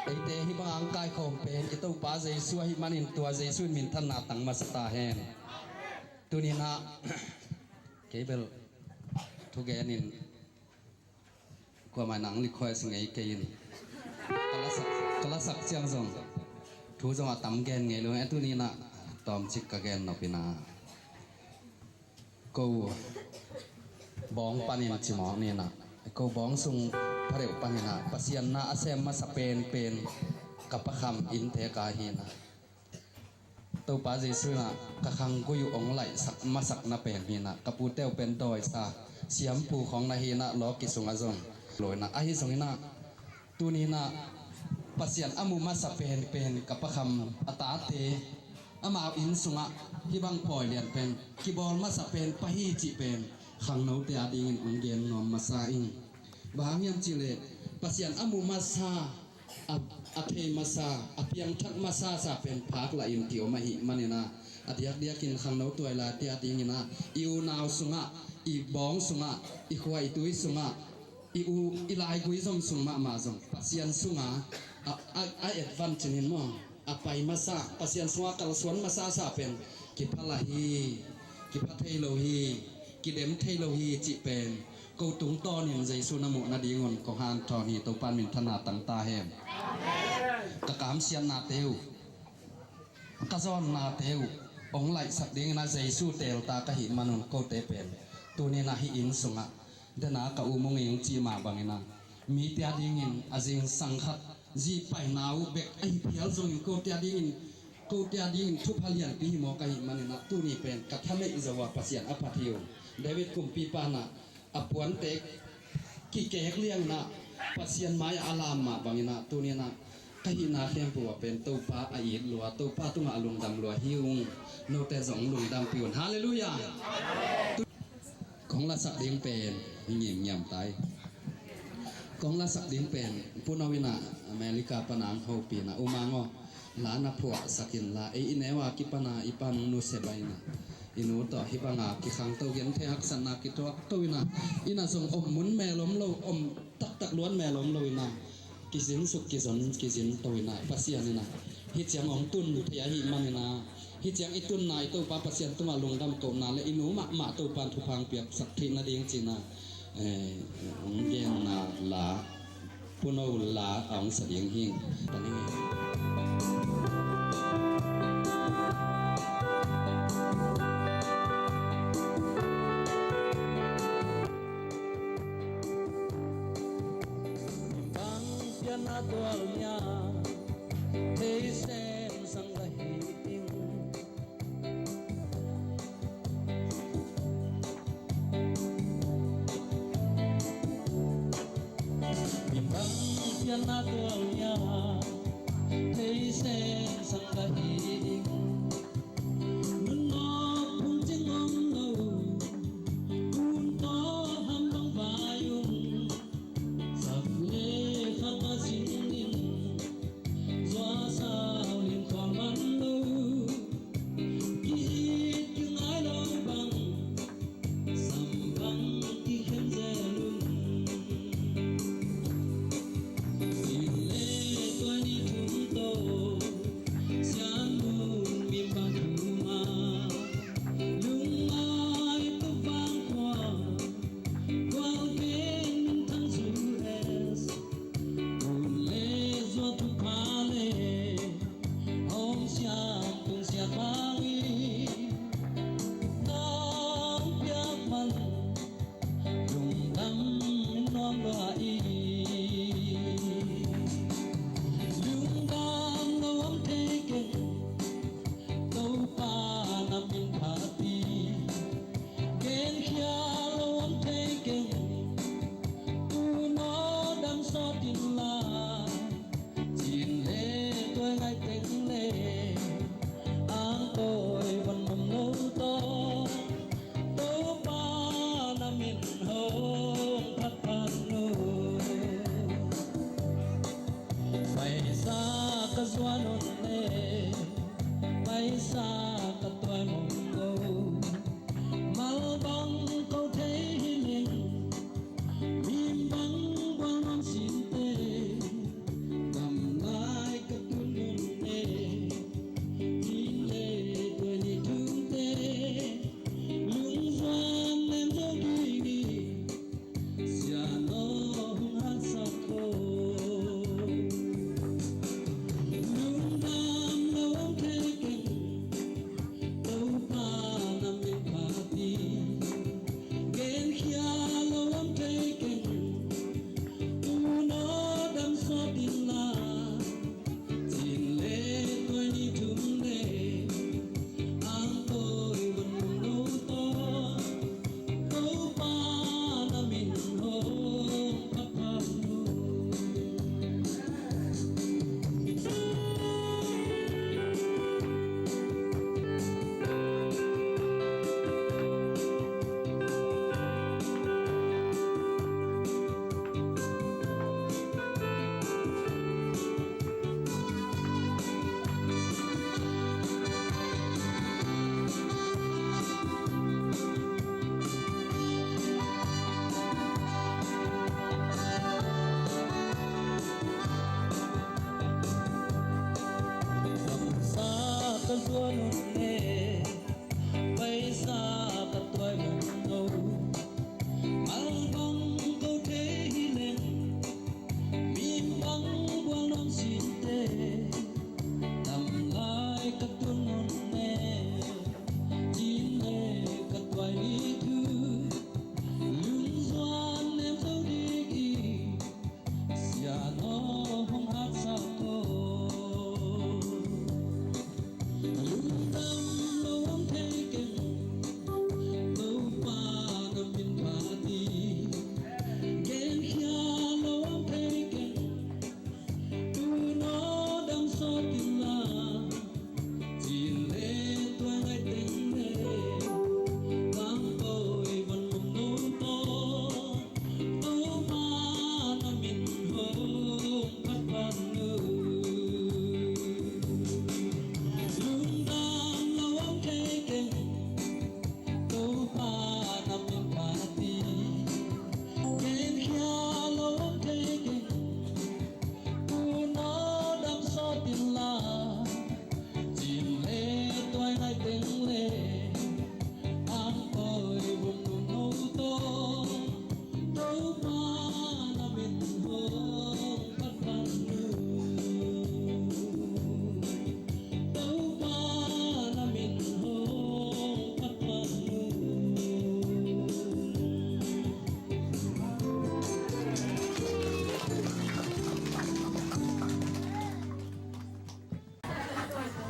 Eite hih bang a hong kaikhawm pen i Topa Jesu ahih manin tua Jesu in minthanna tang masa ta hen. Tuni-in ah kei bel thugen in kuamah in ah hong likhuai si ngei kei in. Ka lasak, ka lasak ciang zong thu zong a tam gen ngei lo, eh, tuni-in ah tawmcik ka gen nop in ah. Ko bawng panin cimawh ni in ah, ko bawng sung phadeuh panin ah Pasian na a sem masa penpen ka Pa Kham inntek ah hi in ah, Topa Jesu in ah ka khanggui uh hong laihsak masakna pen hi in ah, ka pute uh pen dawisa siampu khawng na hi in ah, lawki sungah zong lo in ah, ahi zongin ah tuni-in ah Pasian a mu masa penpen ka Pa Kham a tate, amau inn sungah hih bang pawi lian pen kibawl masa pen Pa hi cih pen khangnote a dingin hong gen nuam masa ing. Bang hang hiam cih leh Pasian a mu masa, a, a thei masa, a piangthak masa sa pen phak lahin kiom ahih manin ah, a diakdiakin khangno tuai laite a dingin ah i unau sungah, i bawng sungah, i khua i tui sungah, i u, i laigui zom sung mahmah zong Pasian sungah a, a, a et van cinin maw, a pai masa, Pasian sungah kalsuan masa sa pen kipha lah hi, kipha thei lo hi, kidem thei lo hi cih pen ko tungtawnin Jesu na muh nadingun kong hanthawn hi. Topa in minthanna tang ta hen. Ka kamsiatnate uh, ka zawnnate uh hong laihsak dingin ah Jesu teelta ka hih manun kote pen tuni-in ah hih inn sungah dena ka um ung ing cih mah bangin ah, mite a dingin a zingsang khat zi paina uh bek ahi phial zongin kote a dingin, kote a dingin thupha lianpi hi mawk ahih manin ah tuni pen ka thaneih zo a Pasian a phat hi uh. David kumpipa in ah a puante kikek liangin ah Pasian mai-ah a lam mah bangin ah tuni-in ah ka hihna khempeuh ah pen Topa a it lua, Topa tungah a lungdam lua hi ung. Note zong lungdampi un. Halleluiah. Kong lasak ding pen hi ngimngiam tai. Kong lasak ding pen Pu No in ah America pana hong hopih in ah, U Mang aw, la na phuahsak inla, ei i neu a kipan a i pa hong nusia bai in ah, I nu tawh hih banga kikhangto, genthei haksatna kituakto in ah, inn ah zong om mun mel om lo, om taktak luat mel om lo in ah, kizinsuk kizon kizin to in ah, Pasian in ah hih ciang hong tun thei ahih manin ah, hih ciang i tunna i Topa Pasian tungah lungdam kohna le i nu mahmah Topa in thupha hong piaksak theih nading ci-in ah, eh, hong genna la, Pu No la a hong sa ding hi. Tani nge. Bang pianna tual nia, thei sem sang ka hi ing. Mi bang pianna tual nia, thei sem sang ka hi ing. Nun nawk phung cing om lo, un tawh ham bang vai ung. Sam le khat a zing in, zuasau lim tua man lo. Ki-it kingai lo bang, sam bang kikhen zel un. Cin le tuai ni thum to, sian mun mi bang thum a, lungngai to vang kua. Kual keng minthang zu es, un le zua thupha le, hong siam tung siat bang i, nang piak man, lungdam min nuam lua i. Lungdam lo om thei keng, Topa na min phat hi. Genkhia lo om thei keng, tu no dam sawt inla. Cin le tuai ngai teng le, ang tawi van mom lo tawh, Topa na min hong phat phat lo. Paisa ka zuan un le, paisa ka tuai mong lo. Mal bang ko thei hi leng, mim bang buang nuam sinte. Kam lai ka tun un le, cin le tuai ni thumte, lungzuan nem zo ding hi. Sian aw hong haksa ko. Lungdam lo om thei keng, Topa na min phat hi. Genkhia lo om thei keng, tu no dam sawt inla. Cin le tuai ni thum le, ang tawi van mong lo tawh, Topa na min hong phat phat lo. Sa ka zuan un le, paisa ka tuai mong lo. Mal bang ko thei hi leng, mim bang buang nuam sinte. Tam lai ka tun un le, cin le ka tuai ni thu, lungzuan nem zo ding hi. Sian aw hong haksa ko. Lungdam lo om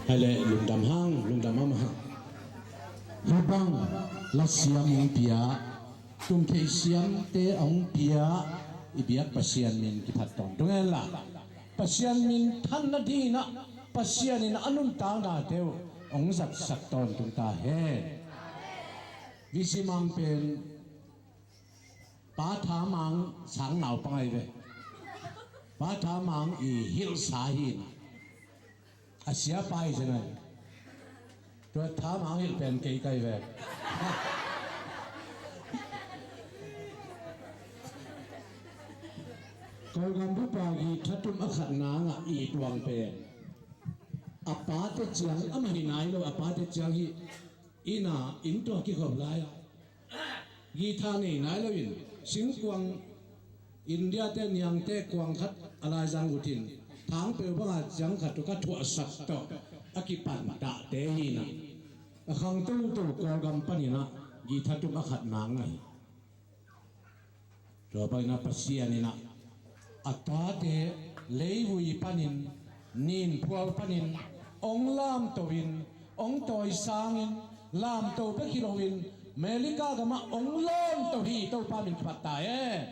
Hai le lungdam hang, lungdam mahmah hang. Hih bang lasiam hong pia, tumtheih siamte hong pia, i biak Pasian min kiphat tawntung hen la, Pasian minthanna dingin ah Pasian in a nuntaknate uh hong zatsak tawntung ta hen. Visi Mang pen Pa Tha Mang sang naupang ahi ve. Pa Tha Mang i hilhsa hi in, a siapa hi zen ahi. Tua Tha Mang hilh pen kei ka hi ve. Kawlgam bupa guitar tum a khat nang a i tuang pen, a pate ciang amah hi nai lo, a pate ciang hi. Inn ah, inn tua kikhop lai-ah guitar nei nai loin, singkuang, India-te niangte kuang khat a laizang utin, thangpeu banga ciang khat uh ka thuahsak tawh a kipantahte hi in ah, a khang toto Kawlgam panin ah guitar tum a khat nang ahi. Tua bangin ah Pasian in ah a tate leivui panin, ninphual panin hong lamto in, hong tawisangin, lamto bek hi loin, America gamah hong lawnto hi. Topa min kiphat ta e.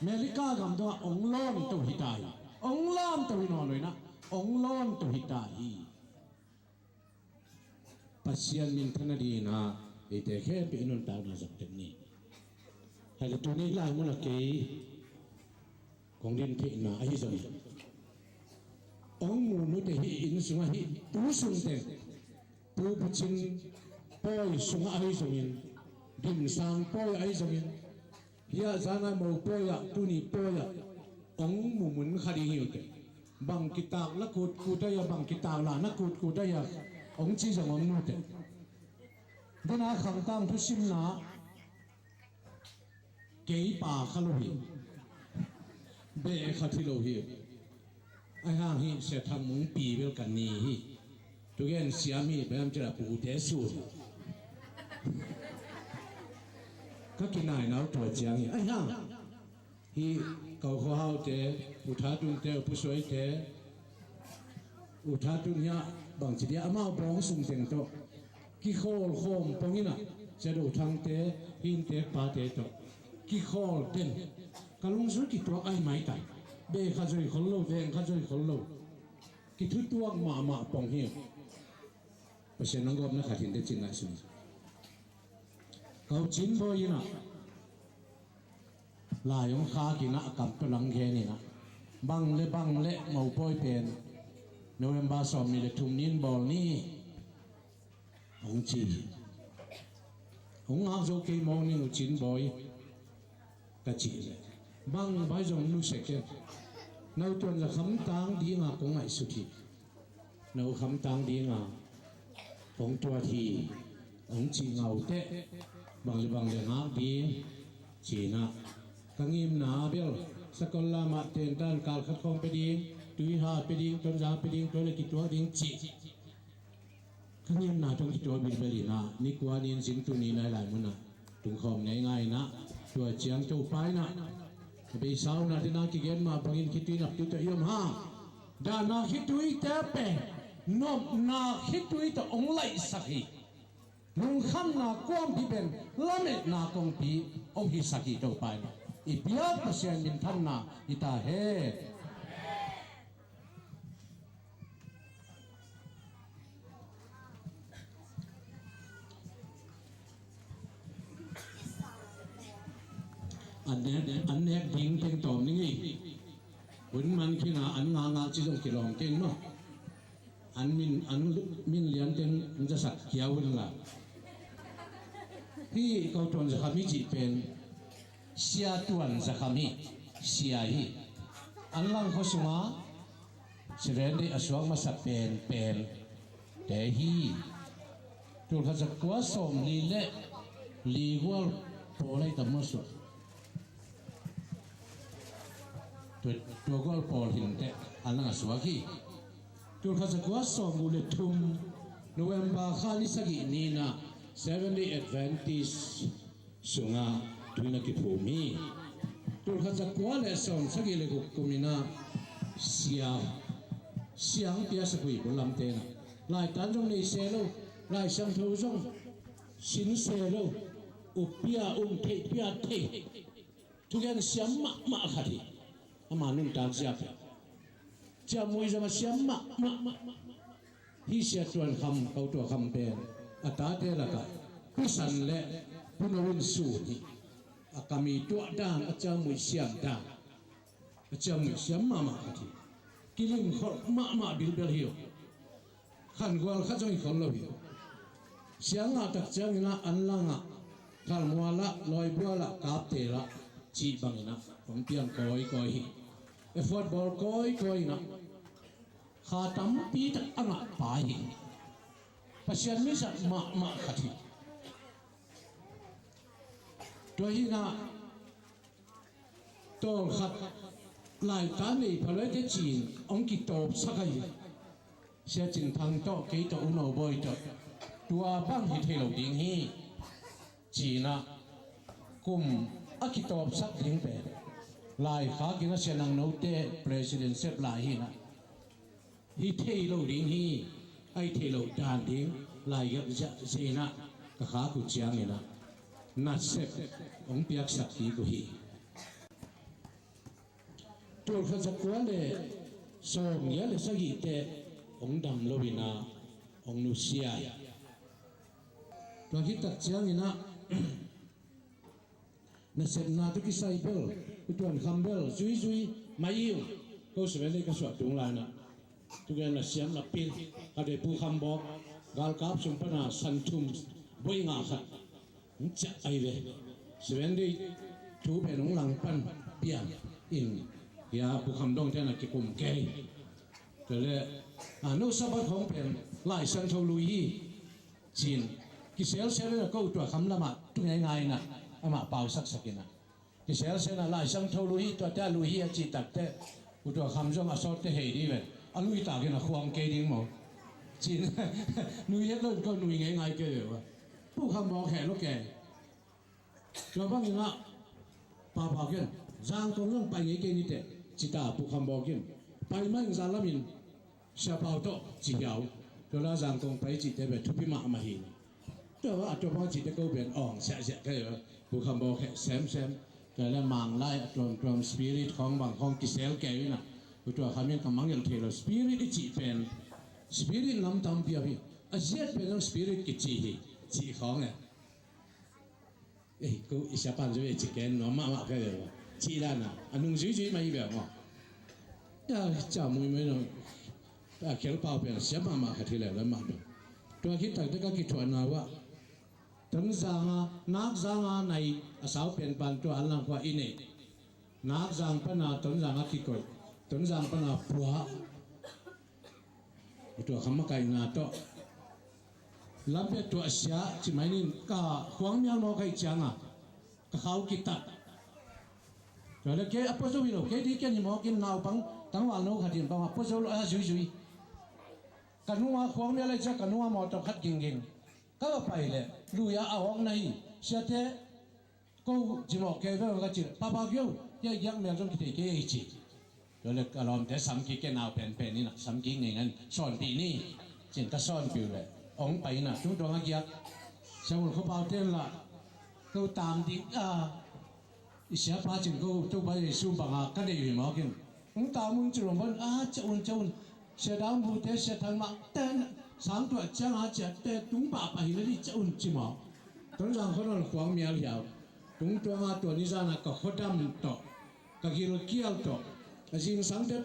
America gam dongah hong lawnto hi ta hi. Hong lamto hi nawn lo in ah, hong lawnto hi ta hi. Pasian minthanna dingin ah eite khempeuh i nuntakna zang tek ni. Hai le tuni lai munah kei kong din theihna ahi zongin, hong mu nute hih inn sungah, hih tu sung teng, Pu Pu Cin pawi sungah ahi zongin, Dimsang pawi ahi zongin, hih a zan a mo pawi ah, tuni pawi ah hong mu mun kha ding hi uh teh. Bang kitak la kutkut ahi a, bang kitak la na kutkut ahi a, hong ci zong om nu teh. Dena khangtang thusimna kei pa kha lo hi. Beh khat hi lo hi. Ahi hang hih Sia Thang Mung pi bel ka ni hi. Tugen siam hi, bem cila pute sun. Ka kinai nau tua ciang hi. Ahi hang hih Kau Khua Haute, U Tha Tunte, U Pu Suaite, U Tha Tun hiah bangci dia amau bawng sung teng tawh kikhawl khawm pongin ah, Sia Do Thangte, hinte pate tawh kikhawl den. Ka lungsim kituak ai maitai. Beh kha zoi khol lo, veng kha zoi khol lo. Kithutuak mahmah pong hi. Pasian nanggawpna khat hinte cin ngaihsun. Kau Cin Bawi in ah lai hong khak in ah, a kam tawh lang gen in ah, bang le bang le mopawi pen November sawmnih le thum nin bawl ni, hong ci. Hong ngak zo kei mawng ning uh Cin Bawi, ka cih leh, bang bai zong nusia ken. No tuan za khamtang dinga kong ngaihsut hi. No khamtang dinga kong tuat hi, hong cih ngau teh, bang le bang le ngak ding, ci-in ah, ka ngimna bel sakol lamah tentan kal khat khawng pia ding, tuiha pia ding, Tonzang pia ding, tua le kituak ding cih. Ka ngimna tawh kituak bilbel in ah, ni kua ni in zin tuni nai lai munah tungkhawm ngeingai in ah, tua ciang Topa in ah a beisauna dingin ah kigen mah bangin khitui naptui tawh i om hang. Dahna khituite pen nopna khitui tawh hong laihsak hi. Lungkhamna kuampi pen lametna kongpi hong hisak hi. Topa in ah i biak Pasian minthanna hi ta hen. An nek, an nek ding teng tawm ning hi. Hun man khin a an ngakngak ci zong kilawm keng maw. An min, an min lian teng an zasak kia un la. Hih ko Tuan Za Kham i cih pen Sia Tuan Za Kham hi. Sia hi. An lang khua sunga Seventh Day a suak masa penpen te hi. Tulkhat zakua sawmli le li gual pawl ahi tam maw suak. Tua, tua gual pawl hinteh an lang a suak hi. Tulkhat zakua sawmguk le thum November kha ni sagih ni-in ah Seventh Day Adventist sungah tui na kiphum hi. Tulkhat zakua le sawmsagih le guk kum in ah Sia Siang piasak uh hi, bu lamte na. Laitan zong nei se lo, Lai Siangtho zong sin se lo, up pia um, theih pia thei, thugen siam mahmah khat hi. Ama nuntak ziak hi. Ciamui zong a siam mahmah. Hih Sia Tuan Kham, Ko Tua Kham pen a tate lakah Pu San le Pu No in sun hi. A kami tuah dan, a ciamui siam dan, a ciamui siam mahmah khat hi. Kilim kholh mahmah bilbel hi uh. Khangual khat zong hi khol lo hi. Siang ngah tak ciangin ah an langah, Khalmual ah, Lawibual ah, Kaptel ah cih bangin ah hong piang kawikawi hi. E football kawikawi in ah kha tampi tak a ngah pa hi. Pasian mizat mahmah khat hi. Tua hi in ah tawlkhat laita nei pha lo e teh ci-in hong kitawpsak ahi. Sia Cin Thang tawh, kei tawh, U No Bawi tawh, tua bang hi thei lo ding hi, ci-in ah kum a kitawpsak ding pen laikhak in ah Sia Nang Note president sep lai hi in ah, hi thei lo ding hi, a hi thei lo dan ding lai gelh ziahziah in ah ka khak uh ciangin ah nasep hong piaksak kik uh hi. Tulkhat zakua le sawmgiat le sagihte hong dam lo in ah hong nusia hi. Tua khit tak ciangin ah nasepna tawh kisai bel, U Tuan Kham bel zuizui mai hi ung. Ko Seven Day ka suah tung lai-in ah thugen a siam a pil, a dei Pu Kham Bawk, galkap sung pan a san thum buai ngah khat hong ciah ahi ve. Seven Day thu pen hong langpan pian in, hia Pu Kham Dawngte na kikum kei. Tua leh, a, no Sabbath khawng pen Lai Siangtho lui hi, ci-in kiselsel in ah Ko Tua Kham lamah tu ngeingai in ah amah pausaksak in ah, kiselsel in ah Lai Siangtho lui hi, tuate a lui hi a cih takteh U Tua Kham zong a sawt teh hei ding ve. A lui takin a khuang kei ding maw, ci-in nui het lo in ko nui ngeingai kei ve ua. Pu Kham Bawk heh lo kei. Tua bangin ah Papa kiang, Zangkong zong pai ngei kei ni teh, ci ta Pu Kham Bawk in. Pai mah in zan lamin Sia Pau tawh ci hiau. Tua la Zangkong pai cihte bel thupi mahmah hi. Tua a tua bang cihte ko bel awng siahsiah kei ua. Pu Kham Bawk heh semsem. Tua la Manglai a tuamtuam spirit khawng bang khawng kisel kei uh in ah, Pu Tua Kham in ka mangngilh thei lo, spirit i cih pen spirit nam tampi a hi. A ziat pen zong spirit kici hi, cih khawng e. Ei, ko i siapa in zong ei ci ken nuam mahmah kei ve ua, cih dan a, a nung zuizui mah hi ve maw. Cia muimui lo. A khelpau pen siam mahmah khat hi leh lo mah bel. Tua khit takteh ka kithuahna uah, Tonzang a, Nakzang a nai a sau pen pan tua an lang khua i neih. Nakzang pan a Tonzang a kikoih, Tonzang pan a pua. Tua Kham makaihna tawh lampi a tuahsia ci mai ning, ka khuang mial mawk ahih ciangin ka khau kitat. Tua leh kei a pua zo hi lo, kei di ken hi mawk in, naupang tangvalno khat in bang a pua zo lo a zuizui. Ka nung a khuang mial ahih ciang ka nung a mawtaw khat gingging. Ka va pai leh lui a a awkna hi. Siate, ko cimawh kei ve ka cih leh, Papa kio, hia giak mial zong kithei kei ei ci. Tua leh ka lawmte sam kik, kei nau penpen in ah sam kik ngeingai in, sawnpih ni, ci-in ka sawnpih uh leh hong pai in ah tungtuang a giak. Siangul khuapaute in lah, ko tam ding a, i siapa cin ko Topa Jesu bang a ka deih uh hi mawk in. Hong tam un ci lo maw, a, ciah un, ciah un. Sia Dang Bute, Sia Thang Mah te, sang tuah ciang a ciah te, tung pahpah hi lel hi, ciah un ci maw. Tonzang khua nawl khuang mial hiau. Tungtuang a tua ni zan a ka khuadam tawh, ka gilkial tawh, a zingsang teh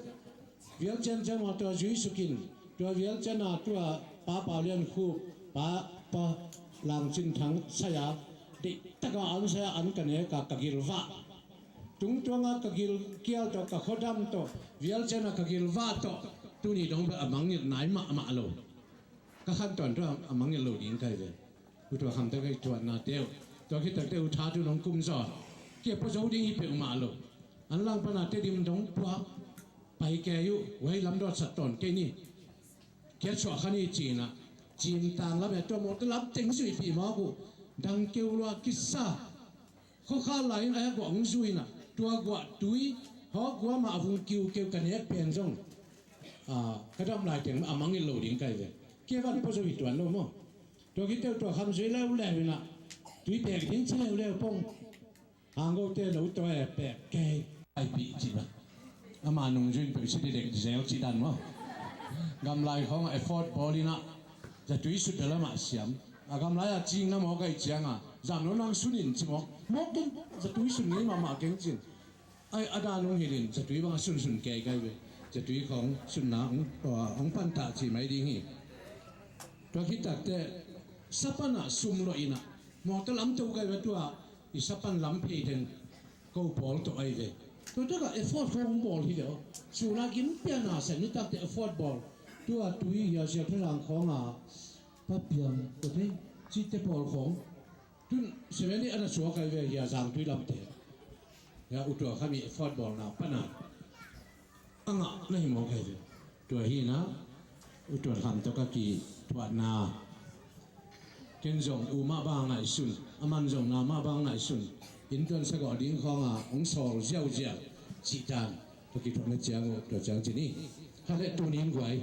vial ciancian maw tua zui suk in, tua vial cian a tua Pa Pau Lian Khup, Pa, Pa Lang Cin Thang sai a, deih tak a an sai a an ka nek a ka gilvah. Tungtuang a ka gilkial tawh, ka khuadam tawh, vial cian a ka gilvah tawh, tuni dong bel a mangngilh nai mahmah lo. Ka khan tawntung a mangngilh lo ding ka hi ve. U Tua Kham te ka kithuahna teh uh. Tua khit takteh U Tha Tun hong kum zaw. Kei pua zo ding hi peuhmah lo. An lang pan a Tedim dong pua. Pai kei uh, huai lam dawtsat tawn kei ni. Kiat suah kha ni ci-in ah, Cintang lam e, tua mawtaw lam teng zuihpih mawk uh. Dang keu lua kisa. Khuakhal lai-in a guah hong zui in ah, tua guahtui hawk gua mah a vung kiukeu ka nek pen zong Ah, ka dam lai teng a mangngilh lo ding ka hi ve. Kei van pua zo hi tuan lo maw. Tua khit teh tua kham zui leuleu in ah, tui pek ding ci leuleu pong. Hangkote lo tua e pek kei. Aipih cih bang. Ama nungzui in peuh cih dek zel cih dan maw. Gamlai khawng a effort bawl in ah, zatui sut bel amah siam. A gamlai a cing na mawk ahih ciangin, zam lo nang sun in ci mawk. Mawk keng, zatui sun ngei mahmah keng cin. Ai, a dan hong hilh in, zatui bang a sunsun kei kai ve. Zatui khawng sunna hong, hong pan ta ci mai ding hi. Tua khit takteh, sapan ah sum lo in ah, mawtaw lam to kai ve tua, i sapan lam phei teng, ko pawl tawh ai ve. Tua tak ah effort khawng hong bawl hi ve aw. Suna kim pian a sen ni takteh effort bawl. Tua tui hi a sia thei lang khawng a, pa piang, tua thei, cihte pawl khawng. Tun seven day ana suak ai ve hia, zangtui lamte. Hia, utua khami effort bawlna pana a ngah na hi mawk ai ve. Tua hi na, utua kham tawh ka kithuahna. Ken zong u mah bang ngaihsun, a man zong na mah bang ngaihsun. Inn tuan sagawh ding khawng a hong sawl ziauziau cih dan. Tua kithuahna ciang uh, tua ciang ci ni. Kha le tuni in guai.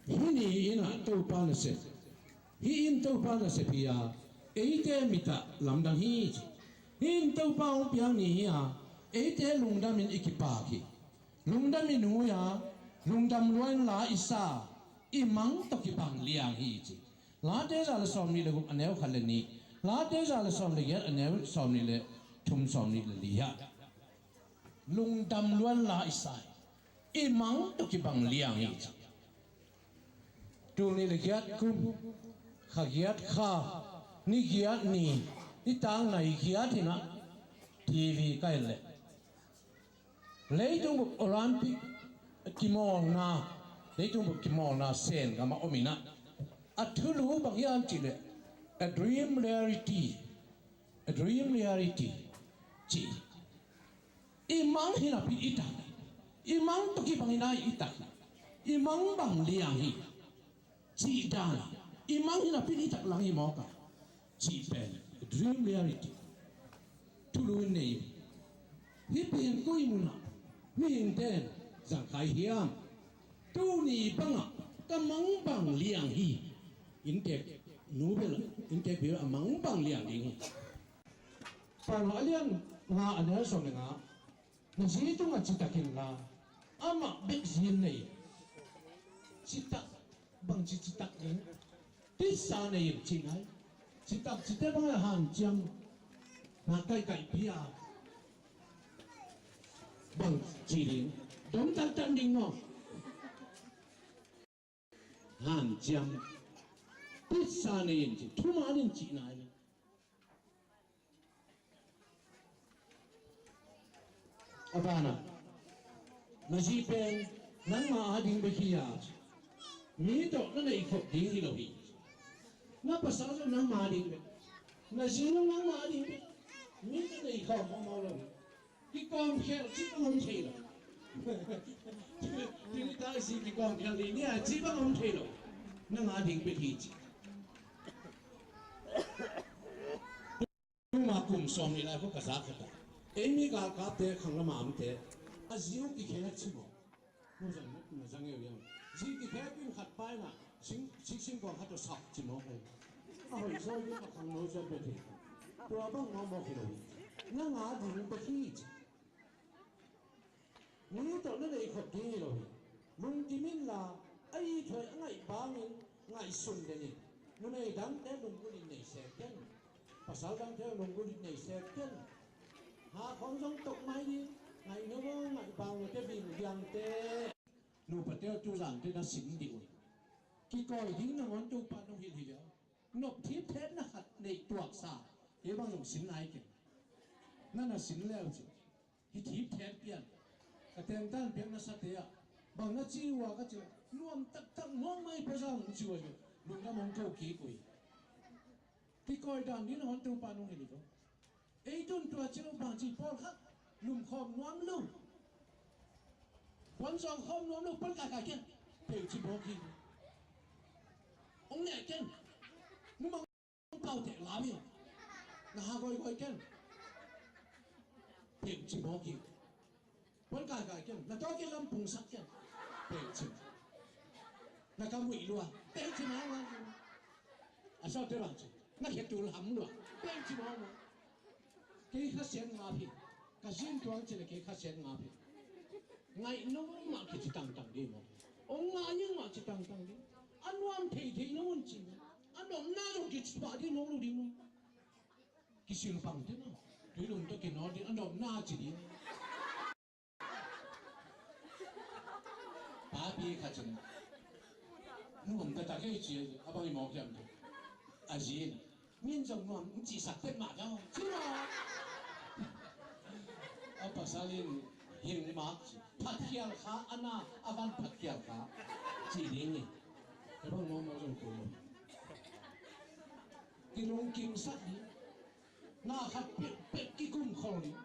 Hih ni in ah Topa nasep. Hih in Topa nasep hi a, eite mit ah lamdang hi ci. Hih in Topa hong piak ni hi a, eite lungdam in i kipak hi. Lungdam i nui a, lungdam lua in la i sa, i mang tawh kibang liang hi ci. Late za le sawmnih le guk a neu khat le nih. Late za le sawm le giat a neu sawmnih le thum, sawmnih le li ah. Lungdam luan la i sa hi. I mang tawh kibang liang hi ci. Tul nih le giat kum, kha giat kha, ni giat ni, nitak nai giat in ah TV ka en leh, leitung bup Olympic kimawlna, leitung bup kimawlna Sen gam ah om in ah, a thulu bang hiam cih leh, a dream reality. A dream reality ci. I mang hi napi in i tak hi. I mang tawh kibang in ah i tak hi. I mang bang liang hi. Cih dan. I mang hi napi in i tak lang hi mawk a, cih pen a dream reality. Thulu in nei. Hih pen koi mun ah mihingte in zang kha hiam? Tuni bang ah ka mang bang liang hi. Inntek nu bel, inntek pi bel a mang bang liang ding hi. Paulo a lian nga a neu sawm le nga. Na zi tungah citak in la, amah bek zi in nei. Citak, bangci citak ding? Tisa nei in ci nai. Citak cite bang a hanciam na kaihkaihpi a, bang ci ding? Dom taktak ding maw? Hanciam. Tisa nei in ci, thuman in ci nai. A ban ah, na zi pen nangma ading bek hi a, mi tawh na neih khop ding hi lo hi. Na pasal zong nangma ading bek. Na zi zong nangma ading bek. Mi tawh neih khawm mawkmawk lo hi. Kikawm khial cih bang om thei lo. Tuni tak zi kikawm khial ding ni a cih bang om thei lo. Nang ading bek hi ci. Tuma kum sawmnih lai khawng ka za khat a, ei mi galkapte khang lam a omte a zi uh kikhek ci maw? Nuzan na zang eu yang. Zi kikhek in khat pai na sing, sing, singkuang khat tawh sap ci maw kai? A hoih zaw ding a khangno zaw bia thei. Tua bang mawkmawk hi lo hi. Nang ading bek hi ci. Mi tawh na neih khop ding hi lo hi. Lungkim in la, a ithuai a ngaih bangin ngaihsun den in. Numei dangte lunggulh in nei sek ken. Pasal dangte lunggulh in nei sek ken. Ha khawng zong tok mai ding. Ngaih no maw, ngaih bang no te ving viangte. Nupate uh tuzante na sin dih un. Kikawi ding nangawn Topa nong hilh hi leh, nop thip thetna khat neih tuaksa, kei bang zong sin nai ken. Na na sin leu ci. Hi thip thet pian. Ka tengtan piak nasate ah bang na ci uh a ka ci leh, nuam taktak mawk mai pia zang ci uh a, lungdam hong ko kik uh hi. Kikawi dan ding nangawn Topa nong hilh hi ko. Ei tun tua ci lo bang ci pawlkhat lum khawm nuam lo, puan zawng khawm nuam lo, puan kaikai ken. Peuh ci mawk hi. Hong neh ken. Numang pauteh lam hi. Na ha goigoi ken. Peuh ci mawk hi. Puan kaikai kian, na tawh kian lam pungsak kian. Peuh ci. Na ka muih lua. Peuh ci mawk mawk. A sawte bang ci. Na khe tul ham lua. Peuh ci mawk mawk. Kei khasiat ngap hi. Ka zin tuang ci le kei khasiat ngap hi. Ngaih nong mah kici tangtang ding mawk. Ong ngah ing mah ci tangtang ding. A nuam theithei nong un ci. A nopna zong kici pah ding mawk lo ding mawk. Kisil pang te maw. Tui lum tawh kinawt ding a nopna ci ding. Papi khat in nuam taktak ei ci a bang i mawk hiam te. A zi in min zong nuam in cihsak tek mah ka ci maw. A pasal in hing mak ci. Phatkhial kha a na a van phatkhial kha ci ding hi. Ka bang mawkmawk zong kum. Kilungkimsak ding. Na khat pekpek kikum khol ding.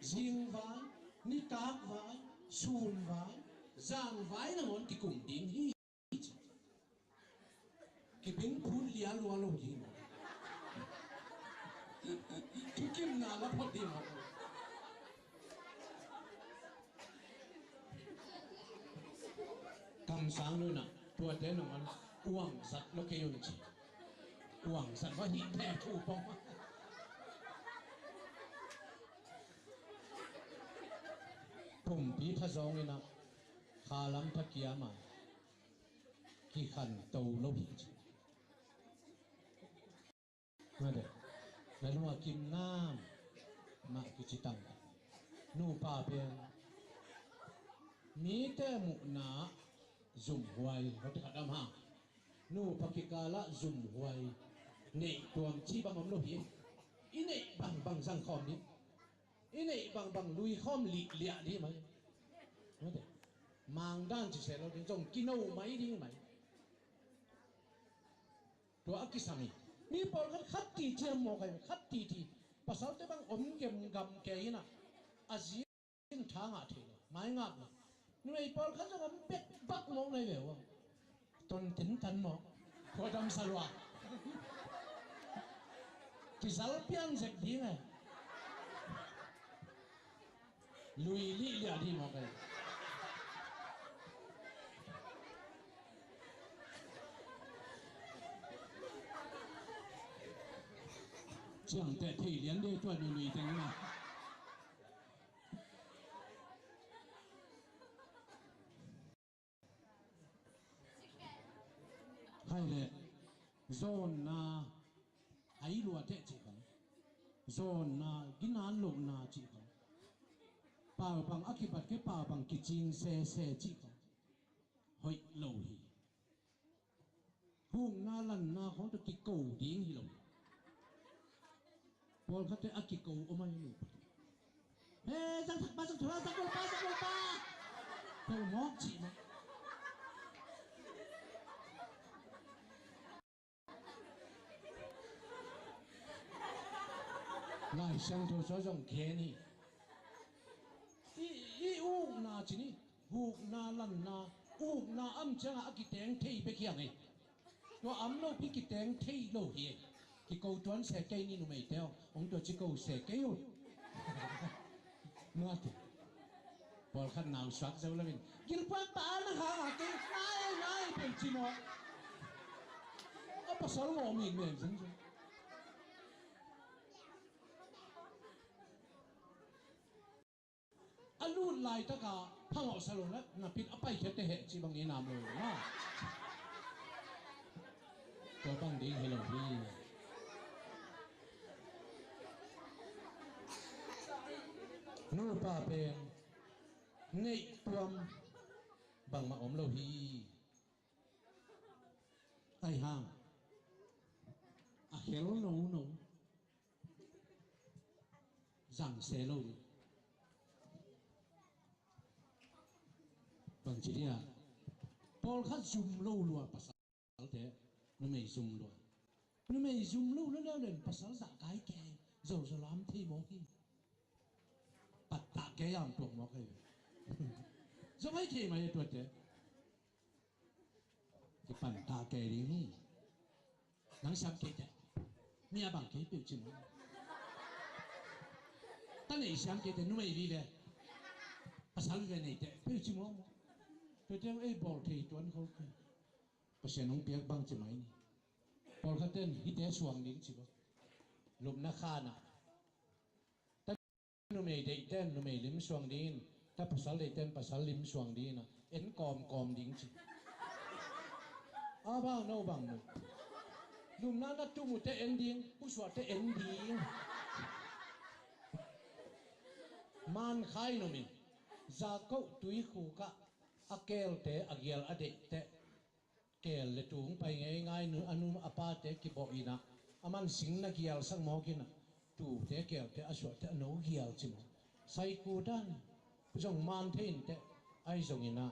Zing vai, nitak vai, sun vai, zang vai nangawn kikum ding hi. Kibing phun lia lua lo ding. Thukimna la phot ding. Kamsang nunah tuate nong an uang zat lo kei un ci. Uang zat va hih theh thu pong. Pumpi tha zawng inah khalam tha kiamah kikhan to lo hi ci. Mate, na lua kim nam mah kici tang. Nupa pen mite muhna zumhuai hote khat am ha. Nupa kikalah zumhuai neih tuam ci bang om lo hi. I neih bangbang zang khawm ding. I neih bangbang lui khawm lihliah ding mai. Mate, mangdan ci seh lo ding zong kino mai ding mai. Tua a kisam hi. Mi pawlkhat khat ti ciam mawk ahi, khat ti ti. Pasalte bang om gemgam kei inah a zin tha ngah thei lo, mai ngak lo. Numei pawlkhat zong om bek bak mawk nai ve uh. Ton tin tan mawk. Kua dam sa lua. Kizal pian zek ding e. Lui lih liah dih mawk e. Ciangteh thei lian dih tua lui lui teng na. Hai le, zawnna a i luateh cih khong, zawnna ginan lohna cih khong, paupang a kibat kei paupang kicing sese cih khong hoih lo hi. Hukna lanna khong tawh kiko ding hi lo. Pawlkhatte a kiko om ahi lo. He, zang thak pa, zang thak pa, zang thak pa, zang thak pa. Ko mawk cih mawk. Lai Siangtho sua zong khen hi. I, i ukna cih ni, hukna lanna, ukna am ciangah a kiteng thei bek hiang ei. Tua am lopi kiteng thei lo hi. Kiko tuan se kei ni numeite aw, hong tua ci ko se kei uh. Nuate. Pawlkhat nau suak zo loin gilpuak pa na ha a kei nai nai pen ci maw. A pasal maw mi men zing zing. A lut laitaka phangawh sa lo na, na pit a paikhiatte heh cih bang i nam lo na. Tua bang ding hi lo hi. Nupa pen neih tuam bangmah om lo hi. Ai hang a khel nono. Zang se lo ni. Bang ci dia. Pawlkhat zum lo lua pasalte. Numei zum lua. Numei zum lo lua leu len pasal zah kai kei. Zo zo lam thei mawk hi. Pattah kei am tuak mawk hi. Zong ai thei mai tuate. Kipan ta kei ding hi. Nang siam kei teh. Mi a bang kei peuh cin. Neih siam kei teh numei vive, pasal vive neih teh peuh ci mawkmawk. Tuate ei bawl thei tuan kho kei. Pasian hong piak bang ci mai ni. Pawlkhat ten hihte suang ding ci bang. Lupna khan ah, ta numei deih ten numei lim suang dingin, ta pasal deih ten pasal lim suang dingin ah, en kawmkawm ding ci. A bang no bang mu. Lupna na tum uh teh en ding, pusuah teh en ding. Mankhai num in, Jakob tuikhuk ah a keelte a gial a deih teh, keel le tung pai ngeingai, nu, a nu a pate kibawh in ah, a man sing na gialsak mawk in ah, tute keelte a suahte a no gial ci mawk. Saiku dan zong man thei in teh, ahi zongin ah,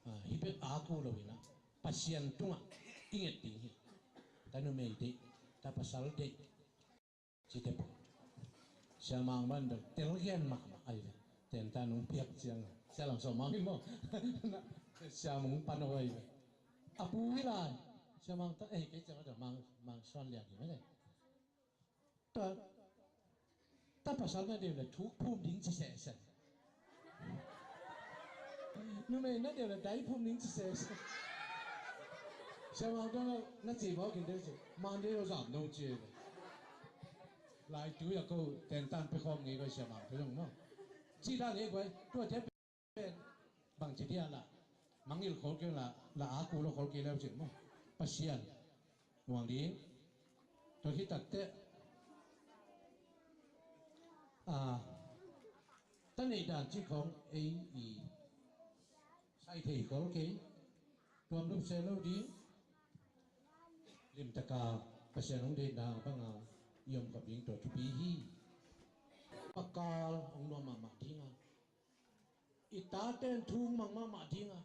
ah, hih bek a ku lo in ah, Pasian tungah i nget ding hi. Ta numei deih, ta pasal deih. Cite pawh. Sia Mang ban bel tel gen mahmah ahi ve. Tentan hong piak ciang Sia Lam Sawm Mang in maw, Sia Mang pan ahi ve. A pu hi lai. Sia Mang ta, eh, kei ciang ta Mang, Mang Suan Lian hi mah le. Ta, ta pasal na deuh le thuk phum ding ci sehseh. Numei na deuh le dai phum ning ci se. Sia Mang dong na ci mawk in deuh ci. Mang deuh zam no ci. Lai tu ya ko tentan pe khawm ngei ko Sia Mang pe zong maw. Ci dan ngei ko tua te pen bang ci dia la. Mangngilh khol kei la, la a ku lo khol kei leu cin maw. Pasian muang ding. Tua khit takteh, a, ta neih dan cih khawng ei i sai thei khol kei. Tuam lup se lo ding. Limtaka Pasian hong deihna banga i om khop ding tua thupi hi. Pakal hong nuam mahmah dinga, i tate in thu mang mahmah dinga,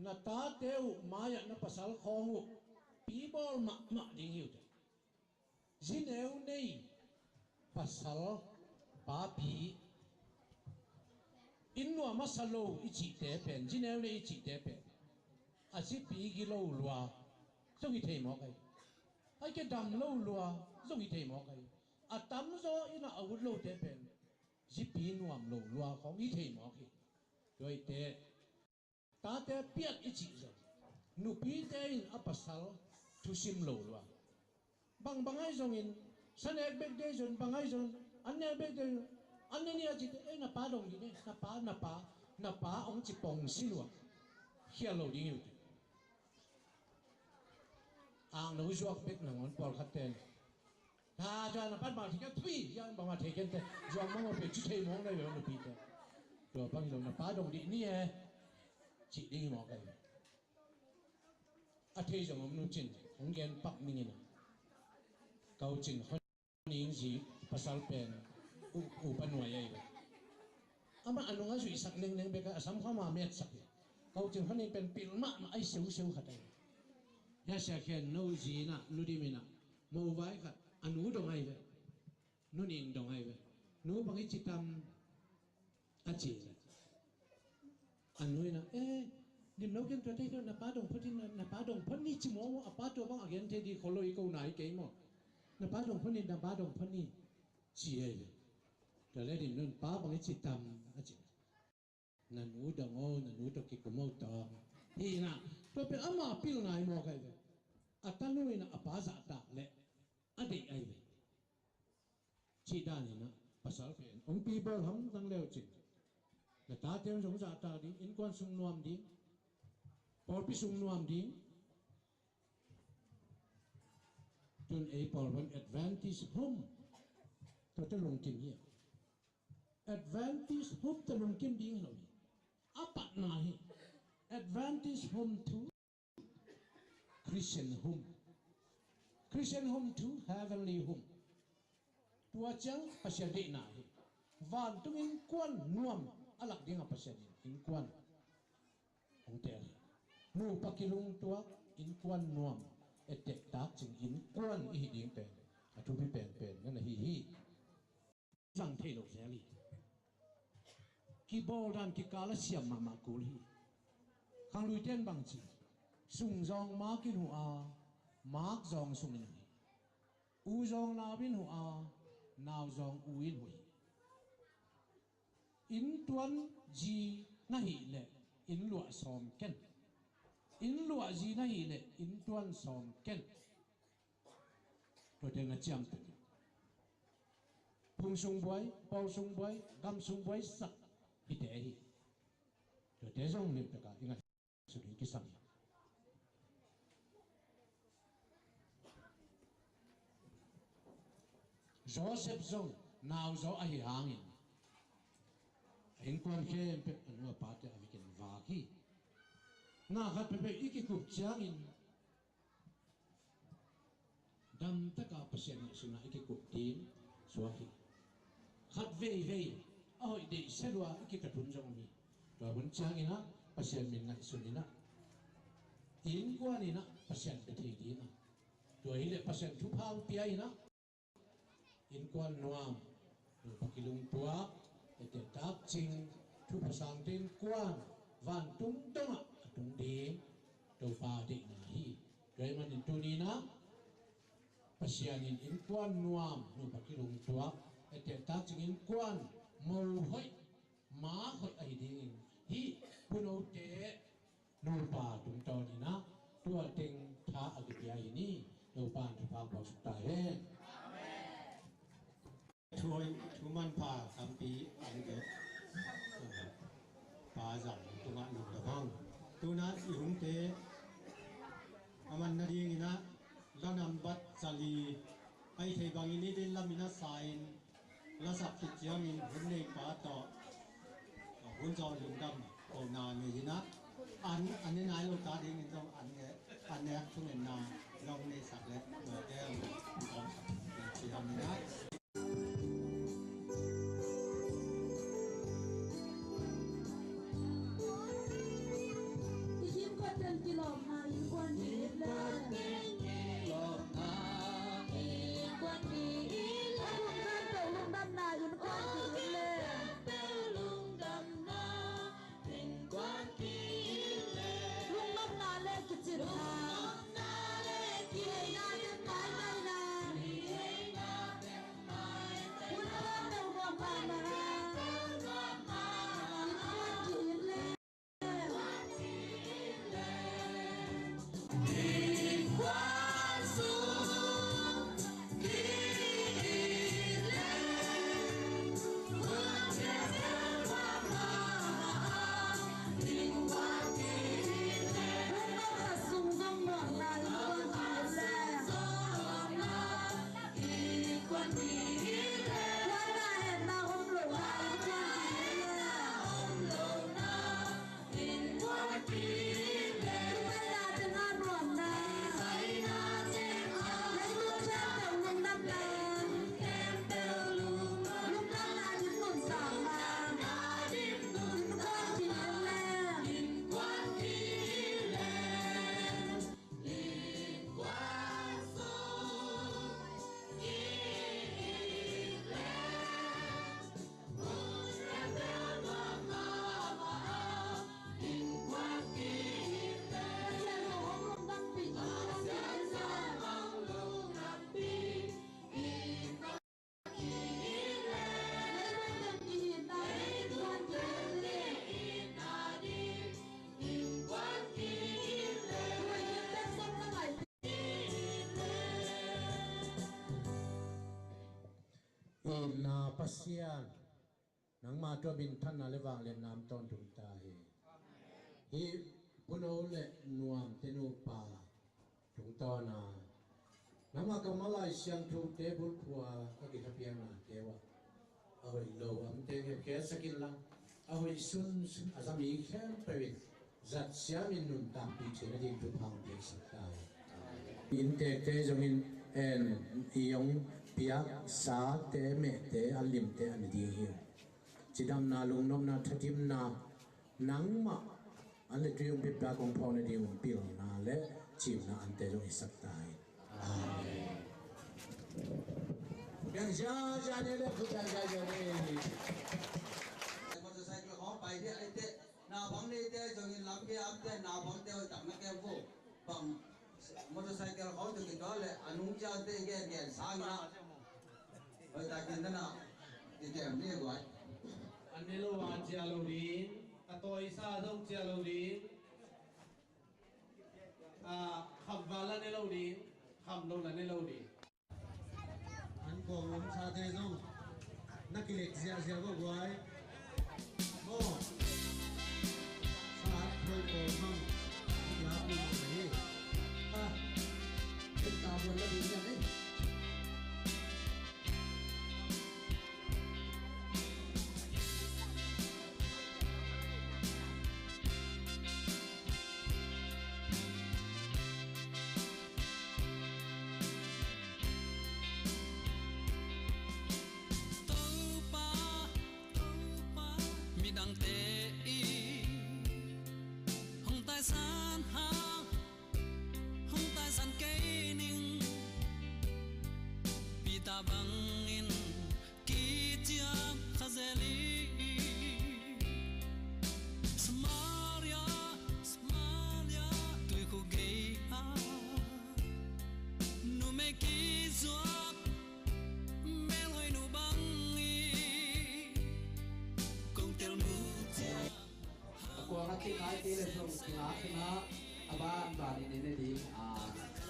na tate uh mai-ah na pasal khawng uh pibawl mahmah ding hi uh teh. Zineu nei pasal papi, inn nuam a sa lo i cihte pen, zineu nei i cihte pen a zipi gi lo lua zong hi thei mawk ahi. Ai ke dam lo lua zong hi thei mawk ahi. A tamzaw inn ah a ut lote pen zipi nuam lo lua khawng hi thei mawk hi. Tua hi teh, tate piat i cih zong, nupite in a pasal thusim lo lua. Bangbang ahi zongin, sa nek bek dei zong, bang ahi zong, an nek bek dei zong, an ne ni a cih teh, eh, na pa dong dih ne, na pa, na pa, na pa hong ci pong si lua. Khial lo ding hi uh teh. Ang no zuak bek nangawn pawlkhat ten. Tha, tua na pan bang thei kei tui, ya bang ma thei kei te. Zuak mong pe ci thei mong na yo na pi te. Tua bang lo na pa dong dih ni e. Ci ding mawk ahi. A thei zong om nu cin, hong gen pak ning in a. Kau cin khon ning zi pasal pen u, u pa nuai ahi. Amah a nung a zuihsak nengneng bek a, a sam khua ma metsak hi. Kau cin khon ning pen pil mahmah ahi seuseu khat ahi. Hia Sia Khen no zi in a, nu dim in a, mo vai khat, a nu dong ahi ve. Nu ning dong ahi ve. Nu bang i ci tam a ci le. A nu in a, eh, nim lo ken tua te na pa dong phot in, na pa dong phot ni ci mo, a pa tua bang a gen thei di khol lo i ko nai kei maw. Na pa dong phot ni, na pa dong phot ni. Ci ahi ve. Tua le dim nun pa bang i ci tam a ci. Na nu dong o, na nu tawh kikum o tawng. Hi na, tua pen ama pil ngai mawk ahi ve. A tanu in a pa zahtak le a deih ahi ve. Cih dan in a pasal pen hong pibawl hamtang leu cin, na tate zong zahtak ding, innkuan sung nuam ding, pawlpi sung nuam ding. Tun ei pawl pan Adventist home tua te lungkim hi. Adventist home tua lungkim ding hi lo hi. A patna hi. Adventist home to Christian home. Christian home to heavenly home. Tua ciang Pasian deihna hi. Vantung innkuan nuam a lak dingah Pasian in innkuan hong teel hi. Nupa kilungtuak innkuan nuam ettek tak cing innkuan i hi ding pen a thupi penpen na na hi hi. Zang thei lo zel hi. Kibawl dan kikal a siam mahmah kul hi. Khangluite in bang ci, sung zawng mak in huh a, mak zawng sung in huh hi. U zawng nau in huh a, nau zawng u in huh hi. Inntuan zi na hih leh inn luah sawm ken. Inn luah zi na hih leh inntuan sawm ken. Tuate na ciamteh. Phung sung buai, pawl sung buai, gam sung buai sak hite hi. Tuate zong limtaka i ngat suk ding kisam hi. Joseph zong nauzaw ahi hangin a innkuan khempeuh a nu a pate a vekin vak hi. Na khat peuhpeuh i kikup ciangin damtaka Pasian ngaihsutna i kikup ding suak hi. Khat veivei a hoih deihsia lua i kitat hun zong om hi. Tua hun ciangin ah Pasian min ngaihsun in ah innkuan in ah Pasian bia thei ding ah, tua hileh Pasian thupha hong pia in ah innkuan nuam, nupa kilungtuak, etek takcing, thupha sangte innkuan vantung dongah a tung ding Topa deihna hi. Tua ahih manin tuni-in ah Pasian in innkuan nuam, nupa kilungtuak, etek takcing innkuan mo hoih, ma hoih ahi dingin hih punote nupa tungtawn in ah tua teng tha a kipia hi ni. Topa in thupha hong pia suk ta hen. Thu, thu manpha tampi a kipia Pa Zam tungah nong ta bang. Tu-in ah i hungte a man nadingin ah la nambat za li a hih thei bangin i din lamin a sa-in lasak khit ciangin hun neipa tawh hun zawh lungdam kohna nei in ah, an, an ne nai lo ta dingin zong an ne, an nek thungetna nong neisak leh mawte hong kawmsak ci-in ah. I him khat teng kilawmna innkuan hi le. Innkuan hi le. A lungdam peuh lungdamna innkuan hi le. Lungdamna le kicin na. Kicin na te pai pai na. Itna Pasian, nangma tua minthanna le vangliatna om tawntung ta hen. Hih puno le nuamte nupa tungtawna nangma kammal Lai Siangthote bulphuh a kithapiaknate uh ah a hoih lo a omte khempeuh kheksak inla, a hoih sunsun a za mi khempeuh in zat siamin nuntakpih theihna ding thupha hong piaksak ta. Inntekte zongin en, i hong piaksate mehte an limte a ne ding hi. Cidamna, lungnopna, thatimna, nangmah an le tui hong piakpiak hong phawk nading hong pilna le cimna ante zong hisak ta hi. Amen. Piang ziazia ni le, khut piang ziazia ni. Motorcycle khawng pai hi a, eite naupang neite zongin lam ke amte naupangte hoih tak na kem vo. Bang motorcycle khawng tawh kituak leh a nung ciangte i gen gen sangin ah hoih takin na na i kem ni guai. A ne lo a cia lo ding, a tawisa zong cia lo ding, a khamval a ne lo ding, kham lo na ne lo ding. An kong om sate zong na kilek ziahziah ko guai. Maw, sa an khoi pawl hmang i hap uh mah hi. A, en ta buan la ding hiam ei. Topa, Topa, midangte i hong taisan hang, hong taisan kei ning. Peter bangin kiciam kha zel hi. Samaria, Samaria tuikhuk gei ah numei kizuak melhoih nu bangin kong tel nu ciang. A kuang a cih nai ti le sung singa singa a ban ban in in a ding a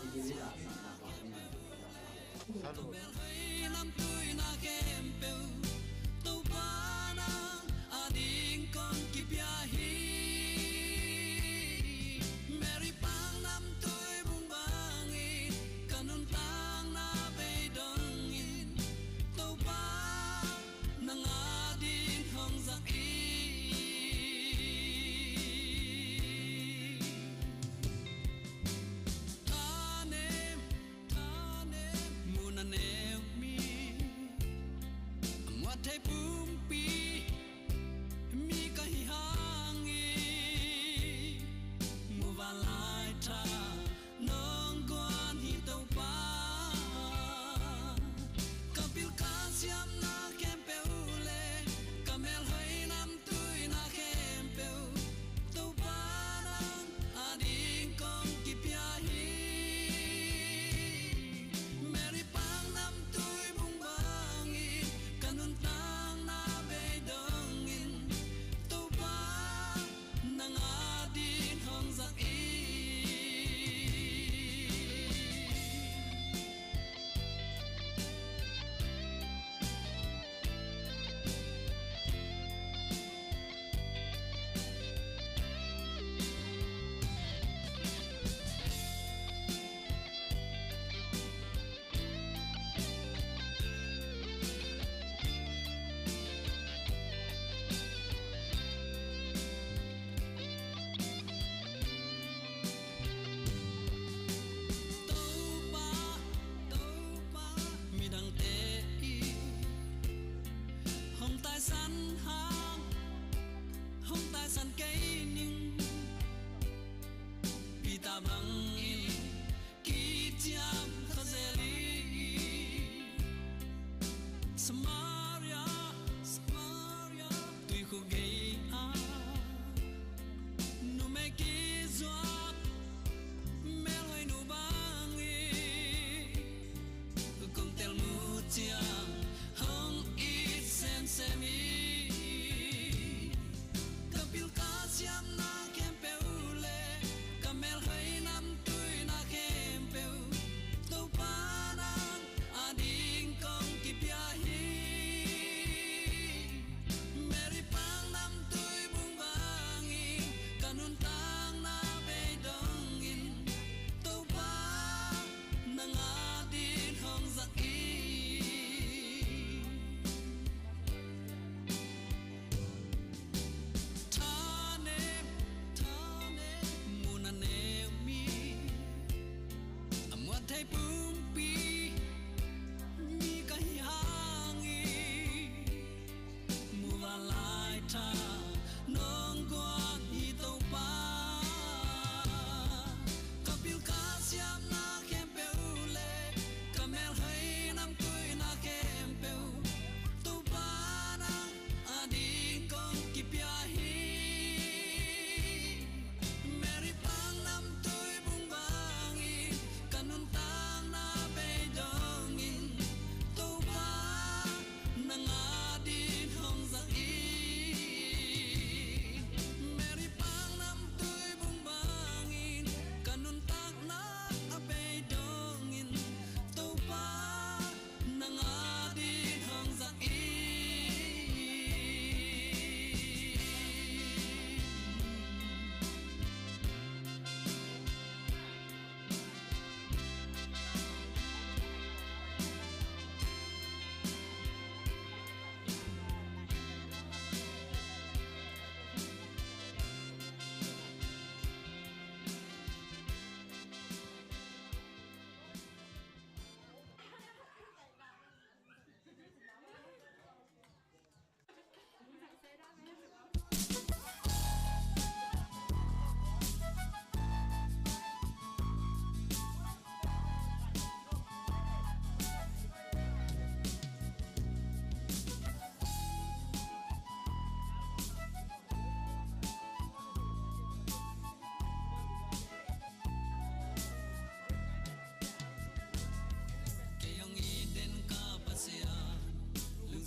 i ding i dah sang na ba in. Salut. Namtui na khempeuh Topa nang a ding kong kipia hi. Mary pang namtui bung bangin ka nuntakna bei dongin Topa nang a ding hong zang hi. Thanem, thanem, mun a neu mi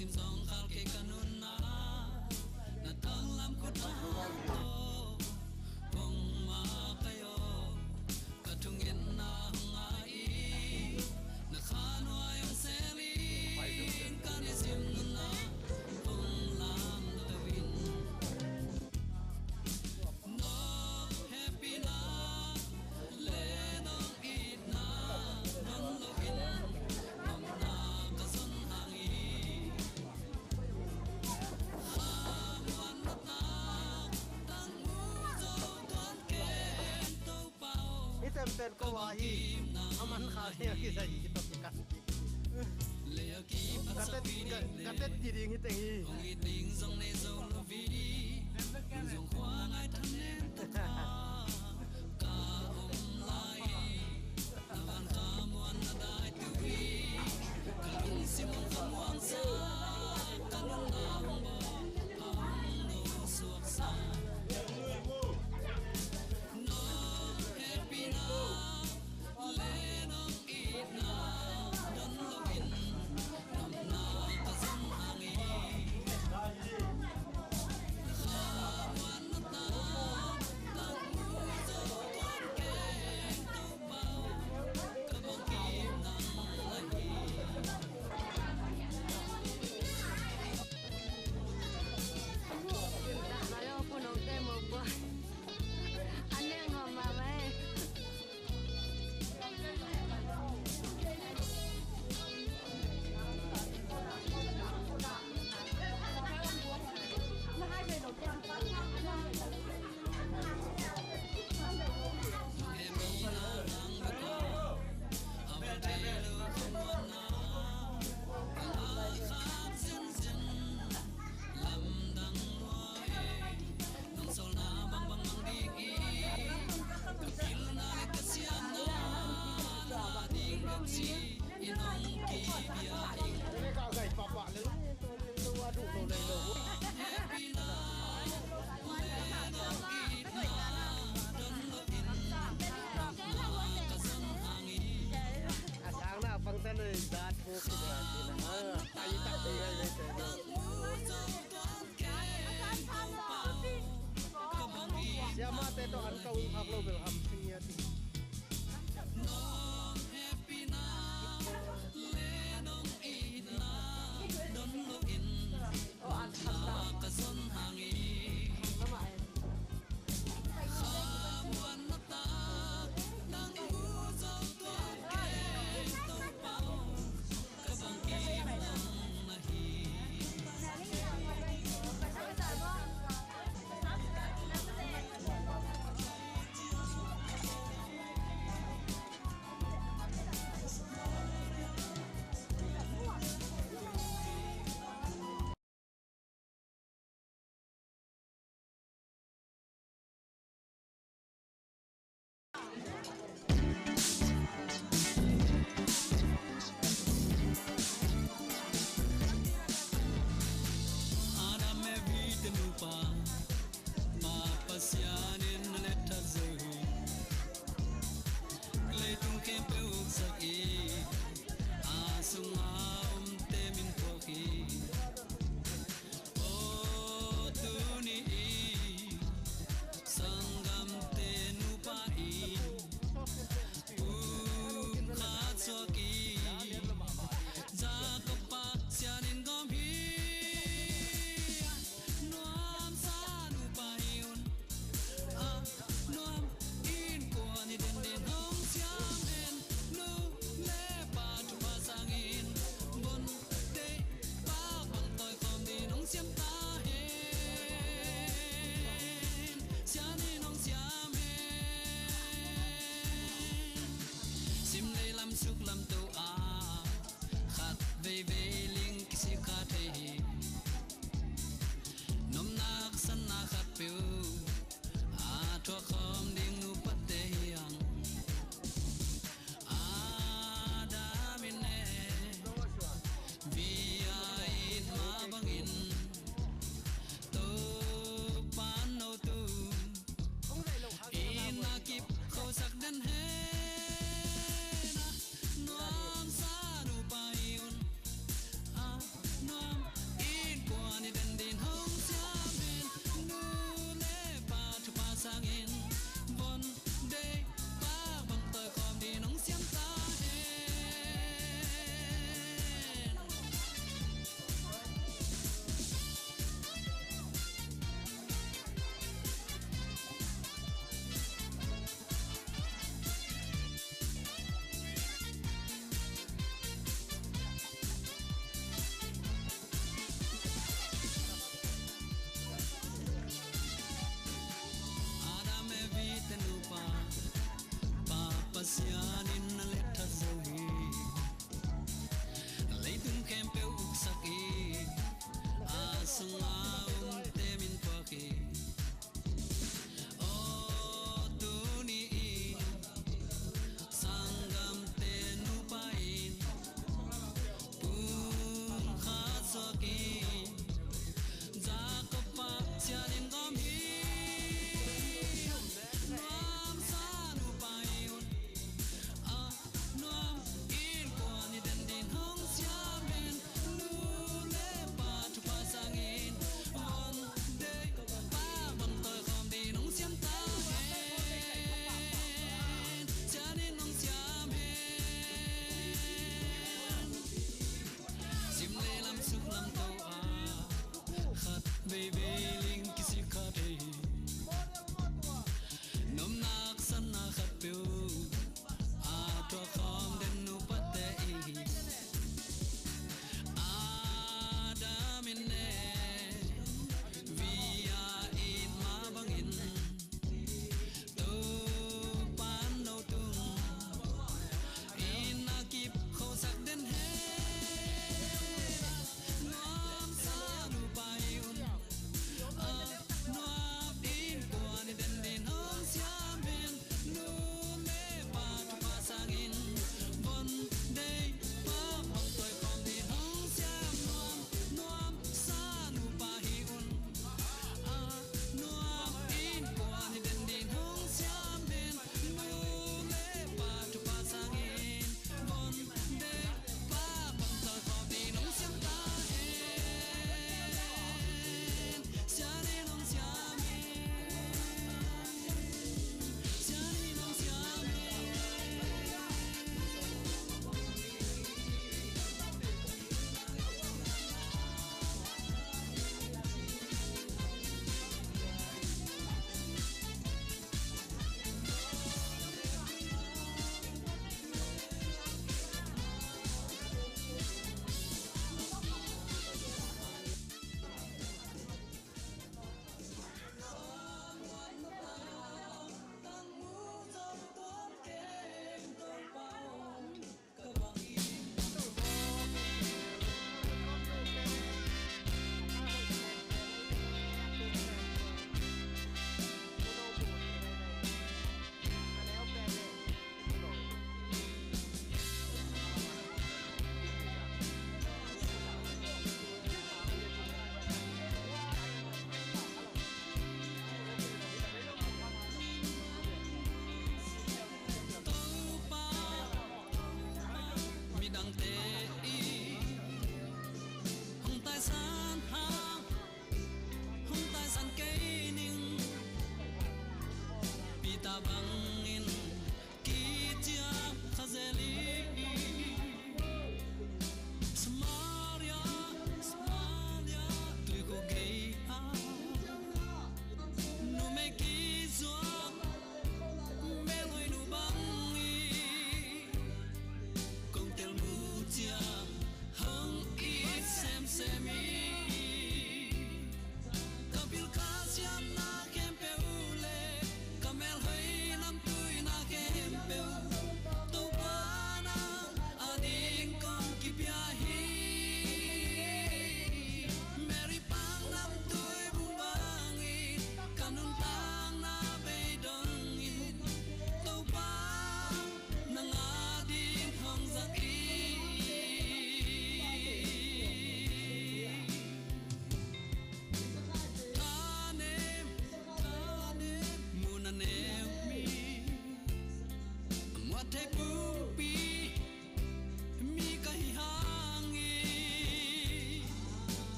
Sim zong khal kei ka nunna, na tanglam khut a hang to, hong ma ka yo, ka thungetna hong a i, na khan huai hong sel in, ka nisim nunna hong lam to in. Nong hehpihna le nong itna, nong lo in, nong na ka zon hang i. Khamuan natna, tang mu zo tuan ken Topa aw. I tempen ko a hi. A man kha hi a kisai hi to kan. Ka tet, ka, ka tet ki ding hi teng hi. Hong it ding zong nei zo lo vi. Hong zong khua ngai thanem ta kha. Ka om lai hi. Na van khamuan na dai tu hi. Ka lungsim hong khamuan sa. Ka nunna hong bawl. Hong lo suak sa. Nong hehpihna. Lamdang lua e, nong sawlna bangbang mang ding i, ka pilna le ka siamna na ding ka ci i nong kibia ding. Ka gai papa le lo, lo a duh lo le lo. Happy na le nong itna don lo in, nong na ka zang hang i. A sang na pang ta le dat ko ki da ti na. Ai tak ti gai le te. Siamate tawh an ka ung khak lo bel ham sing ia ti. to a, khat veivei